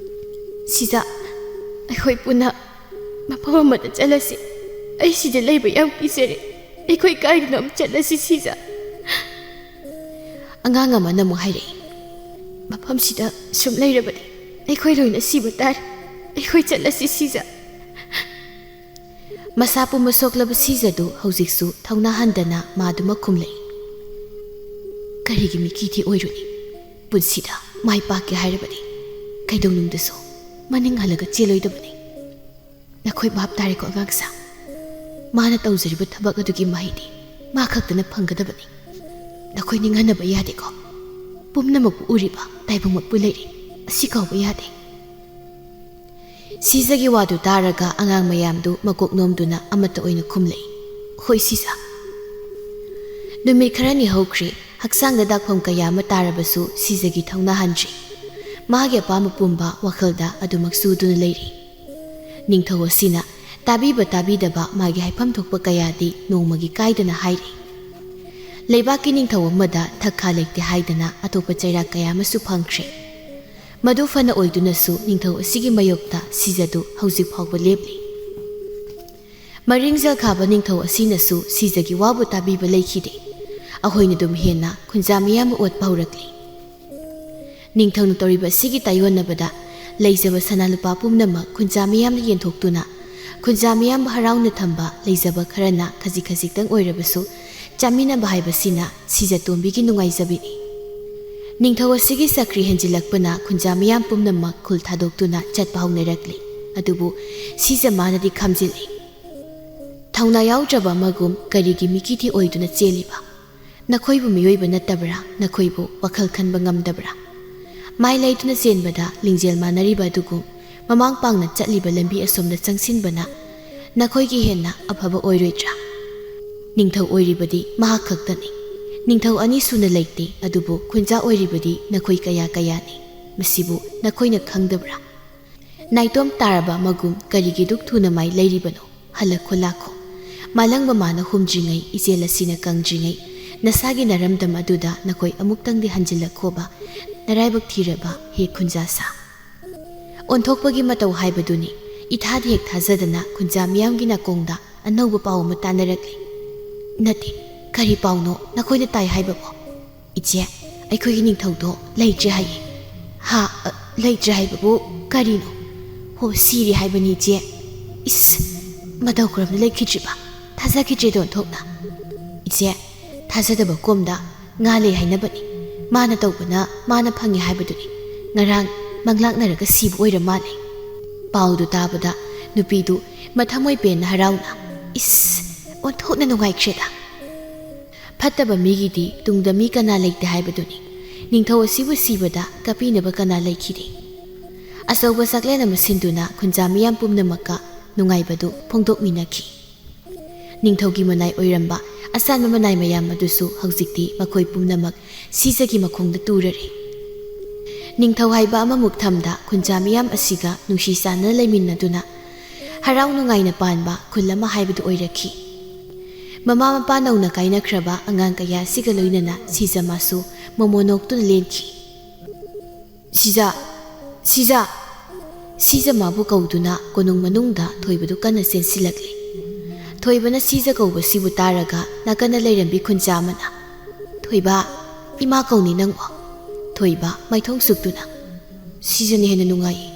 "ꯁꯤꯖ, ꯑꯩꯈꯣꯏ ꯄꯨꯟꯅ ꯃꯐꯝ ꯑꯃꯗ ꯆꯠꯂꯁꯤ꯫ ꯑꯩ ꯁꯤꯗ ꯂꯩꯕ ꯌꯥꯝ ꯀꯤꯖꯔꯦ꯫ ꯑꯩꯈꯣꯏ ꯀꯥꯏꯗꯅꯣ ꯑꯃ ꯆꯠꯂꯁꯤ ꯁꯤꯖ꯫" ꯑꯉꯥꯡ ꯑꯃꯅ ꯑꯃꯨꯛ ꯍꯥꯏꯔꯛꯏ, "ꯃꯐꯝꯁꯤꯗ ꯁꯨꯝ ꯂꯩꯔꯕꯗꯤ ꯑꯩꯈꯣꯏ ꯂꯣꯏꯅ ꯁꯤꯕ ꯇꯥꯔꯦ꯫ ꯑꯩꯈꯣꯏ ꯆꯠꯂꯁꯤ ꯁꯤꯖ꯫" ꯃꯁꯥ ꯄꯨꯝꯕ ꯁꯣꯛꯂꯕ ꯁꯤꯖꯗꯨ ꯍꯧꯖꯤꯛꯁꯨ ꯊꯧꯅꯥ ꯍꯟꯗꯅ ꯃꯥꯗꯨꯃꯛ ꯈꯨꯝꯂꯛꯏ, "ꯀꯔꯤꯒꯤ ꯃꯤꯀꯤꯊꯤ ꯑꯣꯏꯔꯨꯅꯤ? ꯄꯨꯟꯁꯤꯗ ꯃꯥꯏ ꯄꯥꯛꯀꯦ ꯍꯥꯏꯔꯕꯗꯤ ꯀꯩꯗꯧꯅꯨꯡꯗꯁꯨ ꯃꯅꯤꯡ ꯍꯜꯂꯒ ꯆꯦꯜꯂꯣꯏꯗꯕꯅꯤ꯫ ꯅꯈꯣꯏ ꯚꯥꯞ ꯇꯥꯔꯦꯀꯣ ꯑꯉꯥꯡꯁꯥ? ꯃꯥꯅ ꯇꯧꯖꯔꯤꯕ ꯊꯕꯛ ꯑꯗꯨꯒꯤ ꯃꯍꯩꯗꯤ ꯃꯥ ꯈꯛꯇꯅ ꯐꯪꯒꯗꯕꯅꯤ꯫ ꯅꯈꯣꯏ ꯅꯤꯡꯍꯟꯅꯕ ꯌꯥꯗꯦꯀꯣ? ꯄꯨꯝꯅꯃꯛꯄꯨ ꯎꯔꯤꯕ ꯇꯥꯏꯕꯪꯃꯛꯄꯨ ꯂꯩꯔꯤ꯫ ꯑꯁꯤ ꯀꯥꯎꯕ ꯌꯥꯗꯦ꯫" ꯁꯤꯖꯒꯤ ꯋꯥꯗꯨ ꯇꯥꯔꯒ ꯑꯉꯥꯡ ꯃꯌꯥꯝꯗꯨ ꯃꯀꯣꯛ ꯅꯣꯝꯗꯨꯅ ꯑꯃꯠꯇ ꯑꯣꯏꯅ ꯈꯨꯝꯂꯛꯏ, "ꯍꯣꯏ ꯁꯤꯖ꯫" ꯅꯨꯃꯤꯠ ꯈꯔꯅꯤ ꯍꯧꯈ꯭ꯔꯦ꯫ ꯍꯛꯆꯥꯡꯗ ꯗꯥꯛꯐꯝ ꯀꯌꯥ ꯑꯃ ꯇꯥꯔꯕꯁꯨ ꯁꯤꯖꯒꯤ ꯊꯧꯅꯥ ꯍꯟꯗ꯭ꯔꯤ꯫ ꯃꯥꯒꯤ ꯑꯄꯥꯝꯕ ꯄꯨꯝꯕ ꯋꯥꯈꯜꯗ ꯑꯗꯨꯃꯛ ꯆꯨꯗꯨꯅ ꯂꯩꯔꯤ꯫ ꯅꯤꯡꯊꯧ ꯑꯁꯤꯅ ꯇꯥꯕꯤꯕ ꯇꯥꯕꯤꯗꯕ ꯃꯥꯒꯤ ꯍꯥꯏꯐꯝ ꯊꯣꯛꯄ ꯀꯌꯥꯗꯤ ꯅꯣꯡꯃꯒꯤ ꯀꯥꯏꯗꯅ ꯍꯥꯏꯔꯤ꯫ ꯂꯩꯕꯥꯛꯀꯤ ꯅꯤꯡꯊꯧ ꯑꯃꯗ ꯊꯛꯈꯥ ꯂꯩꯇꯦ ꯍꯥꯏꯗꯅ ꯑꯇꯣꯞꯄ ꯆꯩꯔꯥꯛ ꯀꯌꯥ ꯑꯃꯁꯨ ꯐꯪꯈ꯭ꯔꯦ꯫ ꯃꯗꯨ ꯐꯅ ꯑꯣꯏꯗꯨꯅꯁꯨ ꯅꯤꯡꯊꯧ ꯑꯁꯤꯒꯤ ꯃꯥꯌꯣꯛꯇ ꯁꯤꯖꯗꯨ ꯍꯧꯖꯤꯛ ꯐꯥꯎꯕ ꯂꯦꯞꯂꯤ꯫ ꯃꯔꯤꯡꯖꯦꯜ ꯈꯥꯕ ꯅꯤꯡꯊꯧ ꯑꯁꯤꯅꯁꯨ ꯁꯤꯖꯒꯤ ꯋꯥꯕꯨ ꯇꯥꯕꯤꯕ ꯂꯩꯈꯤꯗꯦ꯫ ꯑꯩꯈꯣꯏꯅ ꯑꯗꯨꯝ ꯍꯦꯟꯅ ꯈꯨꯟꯖꯥ ꯃꯤꯌꯥꯝꯕꯨ ꯑꯣꯠꯄ ꯍꯧꯔꯛꯂꯤ꯫ ꯅꯤꯡꯊꯧꯅ ꯇꯧꯔꯤꯕ ꯑꯁꯤꯒꯤ ꯇꯥꯏꯌꯣꯟꯅꯕꯗ ꯂꯩꯖꯕ ꯁꯅꯥ ꯂꯨꯄꯥ ꯄꯨꯝꯅꯃꯛ ꯈꯨꯟꯖꯥ ꯃꯤꯌꯥꯝꯗ ꯌꯦꯟꯊꯣꯛꯇꯨꯅ, ꯈꯨꯟꯖꯥ ꯃꯤꯌꯥꯝꯕ ꯍꯔꯥꯎꯅ ꯊꯝꯕ ꯂꯩꯖꯕ ꯈꯔꯅ ꯈꯖꯤꯛ ꯈꯖꯤꯛꯇꯪ ꯑꯣꯏꯔꯕꯁꯨ ꯆꯥꯃꯤꯟꯅꯕ ꯍꯥꯏꯕꯁꯤꯅ ꯁꯤꯖꯇꯣꯝꯕꯤꯒꯤ ꯅꯨꯡꯉꯥꯏꯖꯕꯤꯅꯤ꯫ ꯅꯤꯡꯊꯧ ꯑꯁꯤꯒꯤ ꯆꯀ꯭ꯔꯤ ꯍꯦꯟꯖꯤꯜꯂꯛꯄꯅ ꯈꯨꯟꯖꯥ ꯃꯤꯌꯥꯝ ꯄꯨꯝꯅꯃꯛ ꯈꯨꯜ ꯊꯥꯗꯣꯛꯇꯨꯅ ꯆꯠꯄ ꯍꯧꯅꯔꯛꯂꯤ꯫ ꯑꯗꯨꯕꯨ ꯁꯤꯖꯃꯥꯅꯗꯤ ꯈꯝꯖꯤꯜꯂꯤ꯫ "ꯊꯧꯅꯥ ꯌꯥꯎꯗ꯭ꯔꯕ ꯑꯃꯒꯨꯝ ꯀꯔꯤꯒꯤ ꯃꯤꯀꯤꯊꯤ ꯑꯣꯏꯗꯨꯅ ꯆꯦꯜꯂꯤꯕ? ꯅꯈꯣꯏꯕꯨ ꯃꯤꯑꯣꯏꯕ ꯅꯠꯇꯕ꯭ꯔꯥ? ꯅꯈꯣꯏꯕꯨ ꯋꯥꯈꯜ ꯈꯟꯕ ꯉꯝꯗꯕ꯭ꯔꯥ?" ꯃꯥꯏ ꯂꯩꯗꯨꯅ ꯆꯦꯟꯕꯗ ꯂꯤꯡꯖꯦꯜ ꯃꯥꯟꯅꯔꯤꯕ ꯑꯗꯨꯒꯨꯝ ꯃꯃꯥꯡ ꯄꯥꯡꯅ ꯆꯠꯂꯤꯕ ꯂꯝꯕꯤ ꯑꯁꯣꯝꯗ ꯆꯪꯁꯤꯟꯕꯅ ꯅꯈꯣꯏꯒꯤ ꯍꯦꯟꯅ ꯑꯐꯕ ꯑꯣꯏꯔꯣꯏꯗ꯭ꯔꯥ? ꯅꯤꯡꯊꯧ ꯑꯣꯏꯔꯤꯕꯗꯤ ꯃꯍꯥꯛ ꯈꯛꯇꯅꯤ꯫ ꯅꯤꯡꯊꯧ ꯑꯅꯤ ꯁꯨꯅ ꯂꯩꯇꯦ, ꯑꯗꯨꯕꯨ ꯈꯨꯟꯖꯥ ꯑꯣꯏꯔꯤꯕꯗꯤ ꯅꯈꯣꯏ ꯀꯌꯥ ꯀꯌꯥꯅꯤ꯫ ꯃꯁꯤꯕꯨ ꯅꯈꯣꯏꯅ ꯈꯪꯗꯕ꯭ꯔꯥ? ꯅꯥꯏꯇꯣꯝ ꯇꯥꯔꯕ ꯑꯃꯒꯨꯝ ꯀꯔꯤꯒꯤ ꯗꯨꯛ ꯊꯨꯅ ꯃꯥꯏ ꯂꯩꯔꯤꯕꯅꯣ? ꯍꯜꯂꯛꯈꯣ, ꯂꯥꯛꯈꯣ꯫ ꯃꯥꯂꯪꯕ ꯃꯥꯅ ꯍꯨꯝꯗ꯭ꯔꯤꯉꯩ, ꯏꯆꯦꯜ ꯑꯁꯤꯅ ꯀꯪꯗ꯭ꯔꯤꯉꯩ, ꯅꯁꯥꯒꯤ ꯅꯔꯝꯗꯝ ꯑꯗꯨꯗ ꯅꯈꯣꯏ ꯑꯃꯨꯛꯇꯪꯗꯤ ꯍꯟꯖꯤꯜꯂꯛꯈꯣꯕ, ꯅꯔꯥꯏꯕꯛ ꯊꯤꯔꯕ ꯍꯦ ꯈꯨꯟꯖꯥ ꯁꯥ꯫ ꯑꯣꯟꯊꯣꯛꯄꯒꯤ ꯃꯇꯧ ꯍꯥꯏꯕꯗꯨꯅꯤ꯫ ꯏꯊꯥꯗꯤ ꯍꯦꯛ ꯊꯥꯖꯗꯅ ꯈꯨꯟꯖꯥ ꯃꯤꯌꯥꯝꯒꯤ ꯅꯥꯀꯣꯡꯗ ꯑꯅꯧꯕ ꯄꯥꯎ ꯑꯃ ꯇꯥꯅꯔꯛꯂꯤ꯫ "ꯅꯠꯇꯦ, ꯀꯔꯤ ꯄꯥꯎꯅꯣ ꯅꯈꯣꯏꯅ ꯇꯥꯏ ꯍꯥꯏꯕꯕꯣ?" "ꯏꯆꯦ, ꯑꯩꯈꯣꯏꯒꯤ ꯅꯤꯡꯊꯧꯗꯣ ꯂꯩꯇ꯭ꯔꯦ ꯍꯥꯏꯌꯦ꯫" "ꯍꯥ? ꯑ, ꯂꯩꯇ꯭ꯔꯦ ꯍꯥꯏꯕꯕꯨ ꯀꯔꯤꯅꯣ?" "ꯍꯣ, ꯁꯤꯔꯦ ꯍꯥꯏꯕꯅꯤ, ꯏꯆꯦ꯫" "ꯏꯁ, ꯃꯇꯧ ꯀꯔꯝꯅ ꯂꯩꯈꯤꯗ꯭ꯔꯤꯕ? ꯊꯥꯖꯈꯤꯗ꯭ꯔꯦꯗꯣ ꯑꯣꯟꯊꯣꯛꯅ꯫" "ꯏꯆꯦ, ꯊꯥꯖꯗꯕ ꯀꯣꯝꯗ ꯉꯥ ꯂꯩ ꯍꯥꯏꯅꯕꯅꯤ꯫ ꯃꯥꯅ ꯇꯧꯕꯅ ꯃꯥꯅ ꯐꯪꯉꯦ ꯍꯥꯏꯕꯗꯨꯅꯤ꯫ ꯉꯔꯥꯡ ꯃꯪꯂꯥꯛꯅꯔꯒ ꯁꯤꯕ ꯑꯣꯏꯔ ꯃꯥꯜꯂꯦ꯫" ꯄꯥꯎꯗꯨ ꯇꯥꯕꯗ ꯅꯨꯄꯤꯗꯨ ꯃꯊꯃꯣꯏ ꯄꯦꯟꯅ ꯍꯔꯥꯎꯅ, "ꯏꯁ, ꯑꯣꯟꯊꯣꯛꯅ ꯅꯨꯡꯉꯥꯏꯈ꯭ꯔꯦꯗ!" ꯐꯠꯇꯕ ꯃꯤꯒꯤꯗꯤ ꯇꯨꯡꯗ ꯃꯤ ꯀꯅꯥ ꯂꯩꯇꯦ ꯍꯥꯏꯕꯗꯨꯅꯤ꯫ ꯅꯤꯡꯊꯧ ꯑꯁꯤꯕꯨ ꯁꯤꯕꯗ ꯀꯥꯞꯄꯤꯅꯕ ꯀꯅꯥ ꯂꯩꯈꯤꯗꯦ? ꯑꯆꯧꯕ ꯆꯥꯛꯂꯦꯟ ꯑꯃ ꯁꯤꯟꯗꯨꯅ ꯈꯨꯟꯖꯥ ꯃꯤꯌꯥꯝ ꯄꯨꯝꯅꯃꯛꯀ ꯅꯨꯡꯉꯥꯏꯕꯗꯨ ꯐꯣꯡꯗꯣꯛꯃꯤꯟꯅꯈꯤ꯫ ꯅꯤꯡꯊꯧꯒꯤ ꯃꯅꯥꯏ ꯑꯣꯏꯔꯝꯕ ꯑꯁꯥꯟꯕ ꯃꯅꯥꯏ ꯃꯌꯥꯝ ꯑꯗꯨꯁꯨ ꯍꯧꯖꯤꯛꯇꯤ ꯃꯈꯣꯏ ꯄꯨꯝꯅꯃꯛ ꯁꯤꯖꯒꯤ ꯃꯈꯣꯡꯗ ꯇꯨꯔꯔꯦ꯫ ꯅꯤꯡꯊꯧ ꯍꯥꯏꯕ ꯑꯃꯃꯨꯛ ꯊꯝꯗ ꯈꯨꯟꯖꯥ ꯃꯤꯌꯥꯝ ꯑꯁꯤꯒ ꯅꯨꯡꯁꯤ ꯆꯥꯟꯅꯅ ꯂꯩꯃꯤꯟꯅꯗꯨꯅ ꯍꯔꯥꯎ ꯅꯨꯡꯉꯥꯏꯅ ꯄꯥꯟꯕ ꯈꯨꯜ ꯑꯃ ꯍꯥꯏꯕꯗꯨ ꯑꯣꯏꯔꯛꯈꯤ꯫ ꯃꯃꯥ ꯃꯄꯥ ꯅꯧꯅ ꯀꯥꯏꯅꯈ꯭ꯔꯕ ꯑꯉꯥꯡ ꯀꯌꯥ ꯑꯁꯤꯒ ꯂꯣꯏꯅꯅ ꯁꯤꯖꯃꯥꯁꯨ ꯃꯣꯃꯣꯟ ꯅꯣꯛꯇꯨꯅ ꯂꯦꯟꯈꯤ꯫ "ꯁꯤꯖ! ꯁꯤꯖ!" ꯁꯤꯖꯃꯥꯕꯨ ꯀꯧꯗꯨꯅ ꯀꯣꯅꯨꯡ ꯃꯅꯨꯡꯗ ꯊꯣꯏꯕꯗꯨ ꯀꯟꯅ ꯆꯦꯟꯁꯤꯜꯂꯛꯂꯤ꯫ ꯊꯣꯏꯕꯅ ꯁꯤꯖ ꯀꯧꯕꯁꯤꯕꯨ ꯇꯥꯔꯒ ꯅꯥꯀꯟꯗ ꯂꯩꯔꯝꯕꯤ ꯈꯨꯟꯖꯥ ꯑꯃꯅ, "ꯊꯣꯏꯕ, ꯏꯃꯥ ꯀꯧꯅꯤ ꯅꯪꯕꯨ꯫" ꯊꯣꯏꯕ ꯃꯥꯏꯊꯣꯡ ꯁꯨꯛꯇꯨꯅ, "ꯁꯤꯖꯅ ꯍꯦꯟꯅ ꯅꯨꯡꯉꯥꯏꯌꯦ꯫"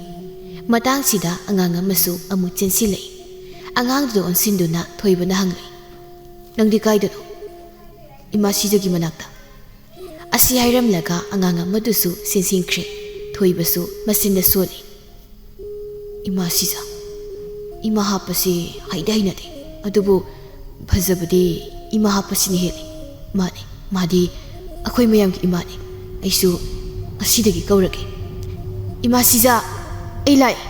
ꯃꯇꯥꯡꯁꯤꯗ ꯑꯉꯥꯡ ꯑꯃꯁꯨ ꯑꯃꯨꯛ ꯆꯦꯟꯁꯤꯜꯂꯛꯏ꯫ ꯑꯉꯥꯡꯗꯨꯗ ꯑꯣꯟꯁꯤꯟꯗꯨꯅ ꯊꯣꯏꯕꯅ ꯍꯪꯂꯛꯏ, "ꯅꯪꯗꯤ ꯀꯥꯏꯗꯅꯣ?" "ꯏꯃꯥ ꯁꯤꯖꯒꯤ ꯃꯅꯥꯛꯇ꯫" ꯑꯁꯤ ꯍꯥꯏꯔꯝꯂꯒ ꯑꯉꯥꯡ ꯑꯃꯗꯨꯁꯨ ꯆꯦꯟꯁꯤꯟꯈ꯭ꯔꯦ꯫ ꯊꯣꯏꯕꯁꯨ ꯃꯆꯤꯟꯗ ꯁꯣꯜꯂꯤ, ꯏꯃꯥ ꯁꯤꯖ, ꯏꯃꯥ ꯍꯥꯞꯄꯁꯤ ꯍꯩꯗꯤ ꯍꯩꯅꯗꯦ, ꯑꯗꯨꯕꯨ ꯐꯖꯕꯗꯤ ꯏꯃꯥ ꯍꯥꯞꯄꯁꯤꯅ ꯍꯦꯜꯂꯤ꯫ ꯃꯥꯅꯤ, ꯃꯥꯗꯤ ꯑꯩꯈꯣꯏ ꯃꯌꯥꯝꯒꯤ ꯏꯃꯥꯅꯤ꯫ ꯑꯩꯁꯨ ꯉꯁꯤꯗꯒꯤ ꯀꯧꯔꯒꯦ꯫ ꯏꯃꯥ ꯁꯤꯖ, ꯑꯩ ꯂꯥꯛꯑꯦ꯫